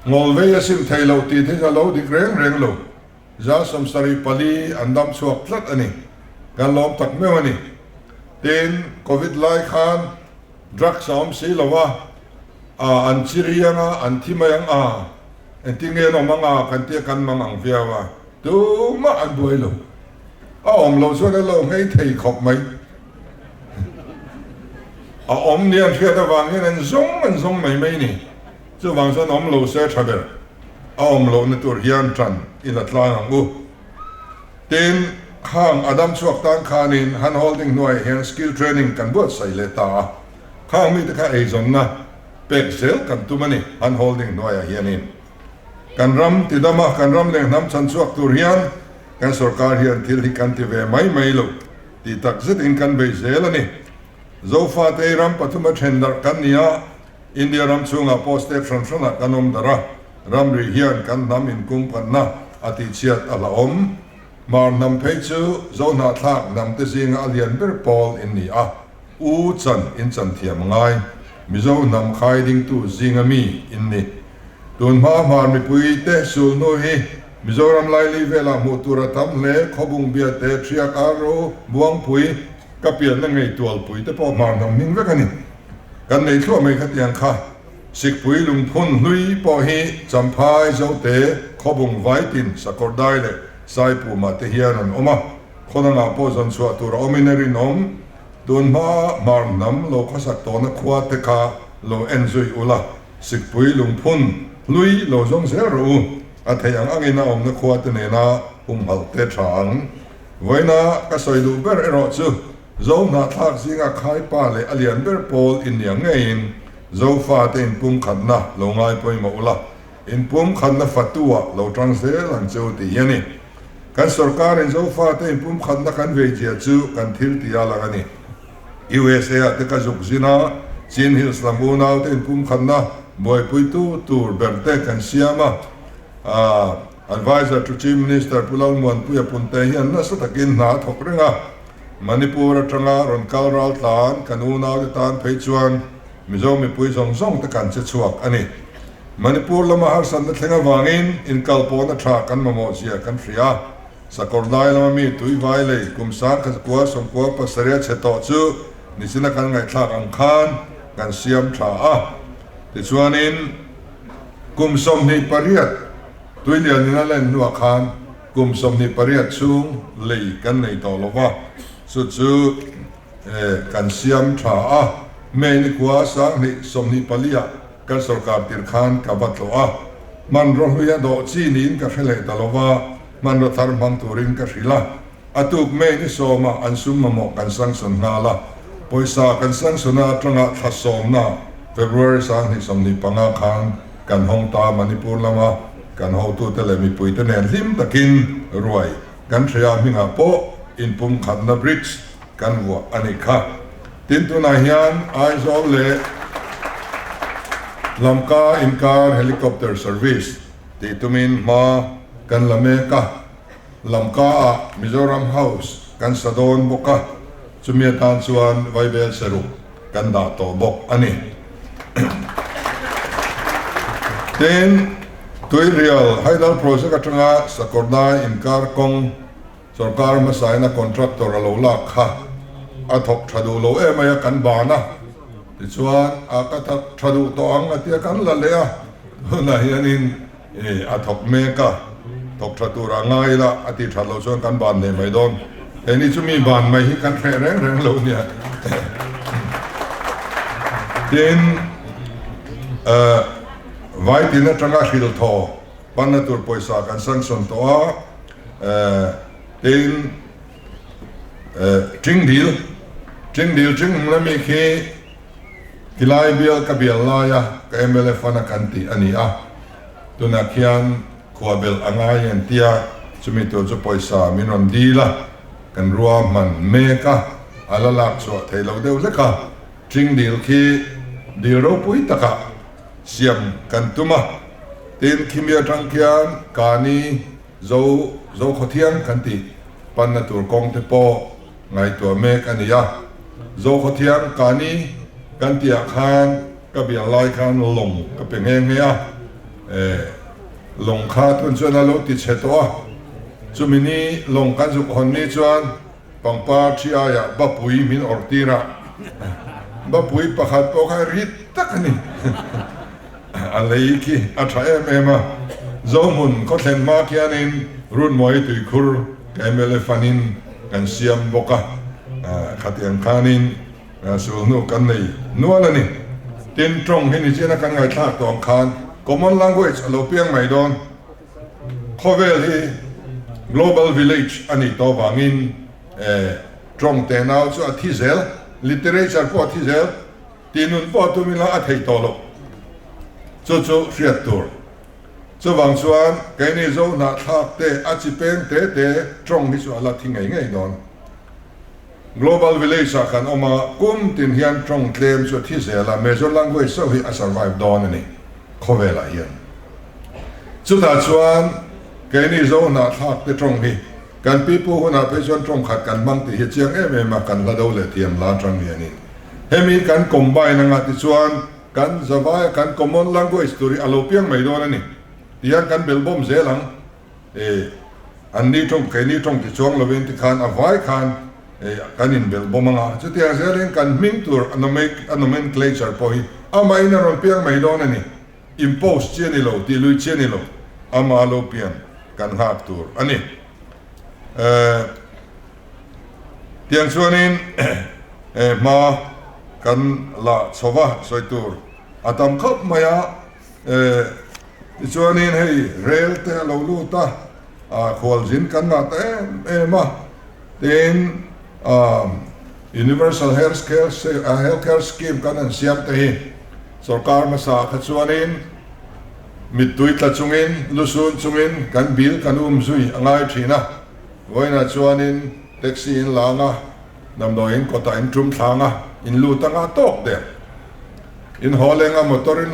Ngawlvei a sim thei loh tih te hi a lo dik reng reng lo. 74 an dam chhuak tlat a ni. Kan lawm tak meuh a ni. Tin, Covid lai khan drugs a awm si lo a, a an chi ri ang a, an thi mai ang a, engtin nge an awm ang a kan tia kan mang ang viau a, tumah an buai lo. A awm loh chuan a lo nghei thei khawp mai. A awm nia an hriat avang hian an zawng an zawng mai mai ni. Chuvang chuan awm lo se tha ber. A awm lohna tur hian ṭan i la tlang ang u. Tin, khang a dam chhuak tan khanin hand holding hnuaiah hian skill training kan buatsaih leh ta a. Khang mite kha eizawnna pek zel kan tum a ni hand holding hnuaiah hianin. Kan ram tidama kan ram leh hnam chhan chhuak tur hian kan sorkar hian thil hi kan ti ve mai mai lo tih tak zetin kan bei zel a ni. Zofate ram pathuma then darh kan ni a. India ram chhungah pawh state hran hranah kan awm darh a, ramri hian kan hnam inkumkhatna a tihchhiat a hlauhawm. Hmar hnam phei chu Zohnahthlak hnamte zinga a lian ber pawl in ni a, U chan in chan thiam a ngai. Mizo hnam khai dingtu zinga mi in ni. Tun hma Hmar mipui te sulhnu hi Mizoram laili velah hmuh tur a tam hle, Khawbung Biate, Thiak Arro, Buangpui, ka pianna ngei Tualpui te pawh Hmar hnam hming vek a ni. Kan nei thluah mai khatiang kha. Sikpui lungphun hlui pawh hi Champhai, Zote, Khawbung, Vaitin, Sakawrdai leh Saipumah te hian an awm a. Khawnangah pawh zawn chhuah tur a awmin a rinawm. Tun hma Hmar hnam lo khawsak tawhna khua te kha lo en zui ula, Sikpui lungphun hlui lo zawng zel rawh u. A theih ang angin a awmna khua te nena humhalh te tha ang. Vawiina ka sawi duh ber erawh chu Zo hnahthlak zinga khaipa leh a lian ber pawl innia ngeiin Zofate inpumkhatna lo ngai pawimawh ula, inpumkhatna fatu-ah lo tang zel ang che u tih hi a ni. Kan sorkarin Zofate inpumkhatna kan veizia chu kan thil tih a lang a ni. USA-ah te ka zuk zin a, Chin Hills lam unaute inpumkhatna buaipuitu tur berte kan siam a, Adviser to Chief Minister Pu Lalmuanpuia Punte hian nasa takin hna a thawk reng a, Manipur atanga rawn kal ral tlan kan unaute tan phei chuan Mizo mipui zawng zawng te kan che chhuak a ni. Manipur lama harsatna thleng avangin inkalpawhna tha kan mamawh zia kan hria a, Sakawrdai lama mi tuivai lei kum 1997 a chhe tawh chu nichina kan ngaihthlak ang khan kan siam tha a. Tichuanin kum 28 Tuilianin a len hnuah khan kum 28 chhung lei kan nei tawh lo va, chu chu kan siam tha a. May ni khua 2024 ah kan sorkar tir khan ka va tlawh a, hmanraw hluia dawh chi niin ka hre leh ta lo va, hmanraw thar hmang turin ka hrilh a. A tuk May ni sawmah an sum mamawh kan sanction nghal a, pawisa kan sanction a atanga thla sawmna February 2025 khan kan hawng ta Manipur lama kan hotute leh mipuite nen hlim takin ruai kan hria hmingah pawh inpumkhatna bridge kan vuah a nih kha. Tin tunah hian Aizawl leh Lamka inkar helicopter service tih tumin hma kan la mek a. Lamka ah Mizoram House kan sa dawn bawk a, chumi atan chuan Vaibel Seruk kan dah tawh bawk a ni. Tin, Tuirial Hydel Project atanga Sakawrdai inkar kawng sorkar hmasaina contractor a lo lak kha a thawk tha duh lo em mai a, kan ban a, tichuan a ka thawk tha duh tawh ang a tia kan la leh a, tunah hianin a thawk mek a, thawk tha tur a ngai ila a tih that loh chuan kan ban leh mai dawn. Keini chu mi ban mai hi kan hreh reng reng lo nia. Tin, Vaitin atanga hrilthaw panna tur pawisa kan sanction tawh a, tin, Ṭingdil, Ṭingdil Ṭinghmun ami khi Tilai bial ka bial laia ka mla fund a kan tih a ni a, tunah khian khua belh a ngai an tia, chumi tur chu pawisa min rawn dil a, kan rua hman mek a, a la lak chhuah thei lo deuh hlek a, Ṭingdil khi dil ropui takah siam kan tum a, tin khimi atang khian Kani Zo Zokhawthiang kan tih panna tur kawng te pawh ngaihtuah mek a ni a. Zokhawthiang Kani kan tihah khan ka bial lai khan lawng ka pe nghe nghe a, eh lawng kha tun chuan a lo ti chhe tawh a, chumi ni lawng kan zuk hawn ni chuan pangpar thi aiah bapui min awrh tir a, bapui pakhat pawh kha rit tak a ni. A lei khi a tha em em a, Zohmun khawthlen hma khianin Runmawi tuikhur ka mla fanin kan siam bawk a, khatiang khanin sulhnu kan nei nual a ni. Tin, tawng hi nichina kan ngaihthlak tawh ang khan common language a lo piang mai dawn. Khawvel hi global village a nih tawh vangin tawng tenau chu a thi zel, literature pawh a thi zel. Tih nun pawh tum ila a theih tawh loh. Chu chu hriat tur. Chuvang chuan keini Zo hnahthlak te a chi peng te te tawng hi chu a la thi ngei ngei dawn. Global village ah kan awm a, kum tin hian tawng tlem chu a thi zel a, major language chauh hi a survive dawn a ni khawvelah hian. Chutah chuan keini Zo hnahthlak te tawng hi kan pipu hunah phei chuan tawng khat kan hmang tih hi chiang em em a, kan hla do leh thiam la atang hianin. Hemi kan combine anga tichuan kan zavaia kan common language tur hi a lo piang mai dawn a ni. Tihian kan belbawm zel ang. E, an ni tawng keini tawng ti chuang lovin tikhan a vai khan e kan inbelhbawm anga. Chutiang zelin kan hming tur a nomenclature pawh hi amahin a rawn piang mai dawn a ni. Impose chi a ni lo, tih lui chi a ni lo, ama lo pian kan nghak tur a ni. E. Tiang chuanin hma kan la chho va sawi tur a tam khawp mai a, tichuanin hei rel te a lo lut a, khualzin kan ngah ta em em a, tin Universal Health Care Scheme kan han siam te hi sorkar hmasa kha chuanin mittui tla chungin lusun chungin kan bill kan um zui a ngai thin a. Vawiinah chuanin taxi in lang a, damdawiin kawtah in tum thlang a, in lut anga tawk der. In haw leng a motor in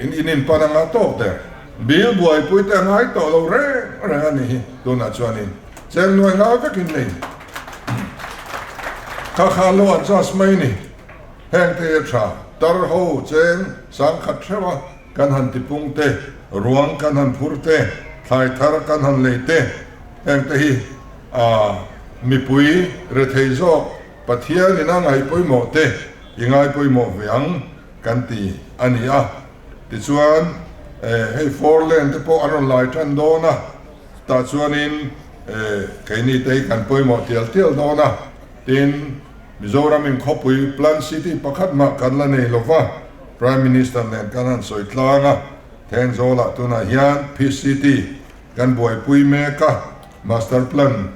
in in in pan anga tawk der. Bill buaipui te a ngai tawh lo reng reng a nih hi tunah chuanin cheng nuai nga vekin nei. Kha kha lo adjust mai ni. Heng te hi a tha. Tar ho cheng sangkhat hreuh a kan han tipung te, ruang kan han phur te, thlai thar kan han lei te, heng te hi a mipui rethei zawk Pathian in a ngaih pawimawh te i ngai pawimawh ve ang kan ti a ni a. Tichuan hei four lane te pawh an rawn lai tan dawn a, tah chuanin keini te hi kan pawimawh tial tial dawn a, tin Mizoram in khawpui plan city pakhat mah kan la nei lova, Prime Minister nen kan han sawi tlang a, Thenzawl-ah tunah hian Peace City kan buaipui mek a, Master Plan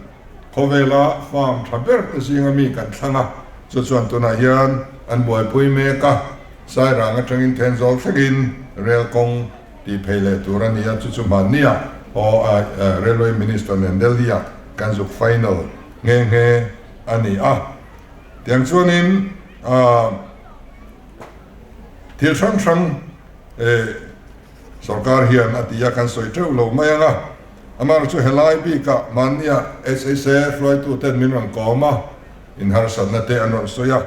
khawvela farm tha ber te zinga mi kan thlang a, chu chuan tunah hian an buaipui mek a, Sairang atangin Thenzawl thlengin rel kawng tih phei leh tur a ni a, chu chu hmannia aw Railway Minister nen Delhi-ah kan zuk final nghe nghe a ni a. Tiang chuanin thil hrang hrang sorkar hian a ti a, kan sawi teuh lo mai ang a. Amaherawhchu chu helai bikah mahnia SHA hruaituten min rawn kawm a, inharsatna te an rawn sawi a.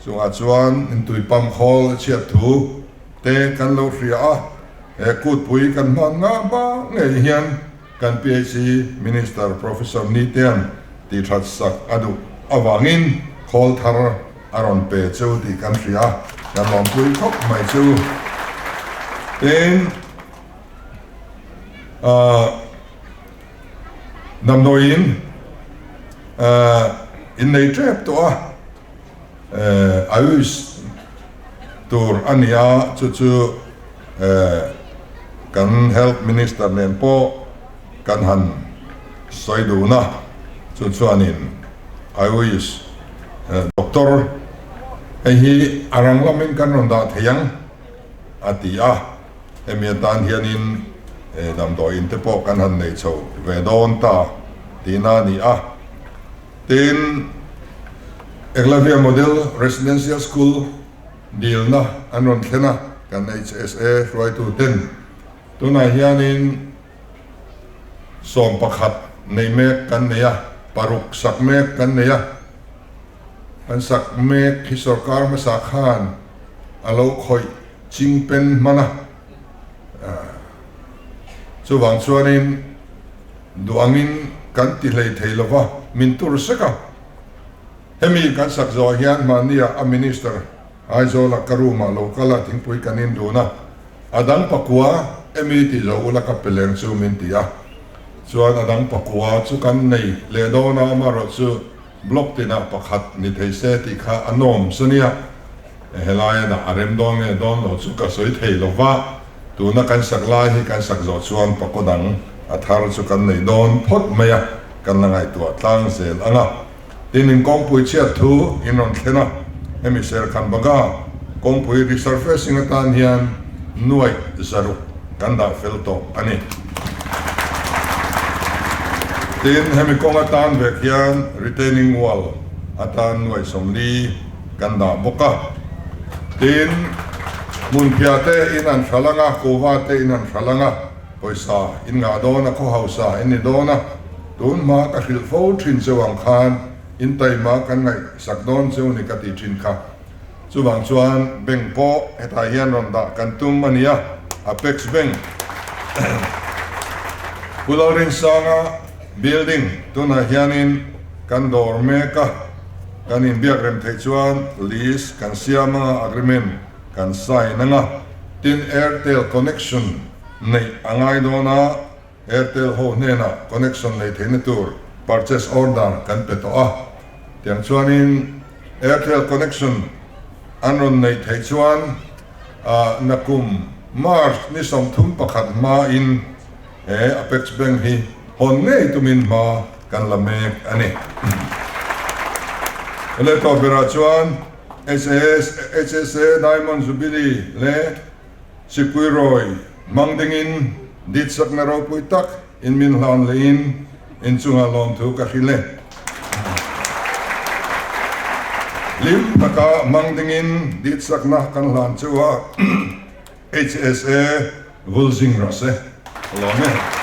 Chungah chuan intui pump khawl a chhiat thu te kan lo hria a. He kutpui kan hman ngah hma ngei hian kan PHE Minister Professor Nitean tihthat sak a duh avangin khawl thar a rawn pe chu tih kan hria a, kan lawmpui khawp mai chu. Tin, ahh damdawiin ahh innei tep tawh a. Ayush tur a ni a, chu chu kan Health Minister nen pawh kan han sawi dun a, chu chuanin Ayush Doctor hei hi a rang lamin kan rawn dah thei ang a ti a, hemi atan hianin damdawiin te pawh kan han nei chho ve dawn ta tihna a ni a. Tin, Eklavya Model Residential School dilna an rawn thlen a, kan HSA hruaitu ten tunah hianin 11 nei mek kan nei a, paruk sak mek kan nei a, kan sak mek hi sorkar hmasa khan a lo khawih ching pen hman a, chuvang chuanin Duh angin kan ti hlei thei lo va, min tur sek a. Hemi kan sak zawh hian mahnia a Minister Aizawla ka room ah lo kal a, thingpui kan in dun a. A dang pakua emi ti zo ula ka pe leng chu min ti a. Chuan a dang pakua chu kan nei leh dawn a, amaherawh chu Block tinah pakhat ni thei se tih kha a nawm sa nia. Helaia dah a rem dawn nge dawn lo chu ka sawi thei lo va, tuna kan sak lai hi kan sak zawh chuan pakaw dang a thar chu kan nei dawn phawt mai a, kan la ngaihtuah tlang zel ang a. Tin, in kawngpui chhiat thu in rawn thlen a, hemi Serkhan Baga kawngpui resurfacing atan hian nuaih zaruk kan dah fel tawh a ni. Tin, hemi kawng atan vek hian retaining wall atan nuaih 40 kan dah bawk a. Tin, hmunphiah te in an hral ang a, kuhva te in an hral ang a, pawisa in ngah dawn a, khaw hausa in ni dawn a, tun hma ka hrilh fo thin cheu ang khan in taima kan ngaihsak dawn cheu ni ka tih thin kha. Chuvang chuan bank pawh hetah hian rawn dah kan tum a ni a, Apex Bank Pu Lalrinsanga building tunah hianin kan dawr mek a, kan inbiak rem theih chuan lease kan siam anga agreement kan sign anga, tin Airtel connection neih a ngai dawn a, Airtel ho hnenah connection nei theihna tur purchase order kan pe tawh a, tiang chuanin Airtel connection an rawn neih theih chuan nakum March ni 31 hmain he Apex Bank hi hawn ngei tumin hma kan la mek a ni. Helai tawh berah chuan HSA Diamond Jubilee leh Sipui rawi hmang dingin ditsakna ropui tak in min hlan lehin inchungah lawmthu ka hrilh e. Hlim taka hmang dingin ditsakna kan hlan chu a HSA Vulzing rawh se. Ka lawm e.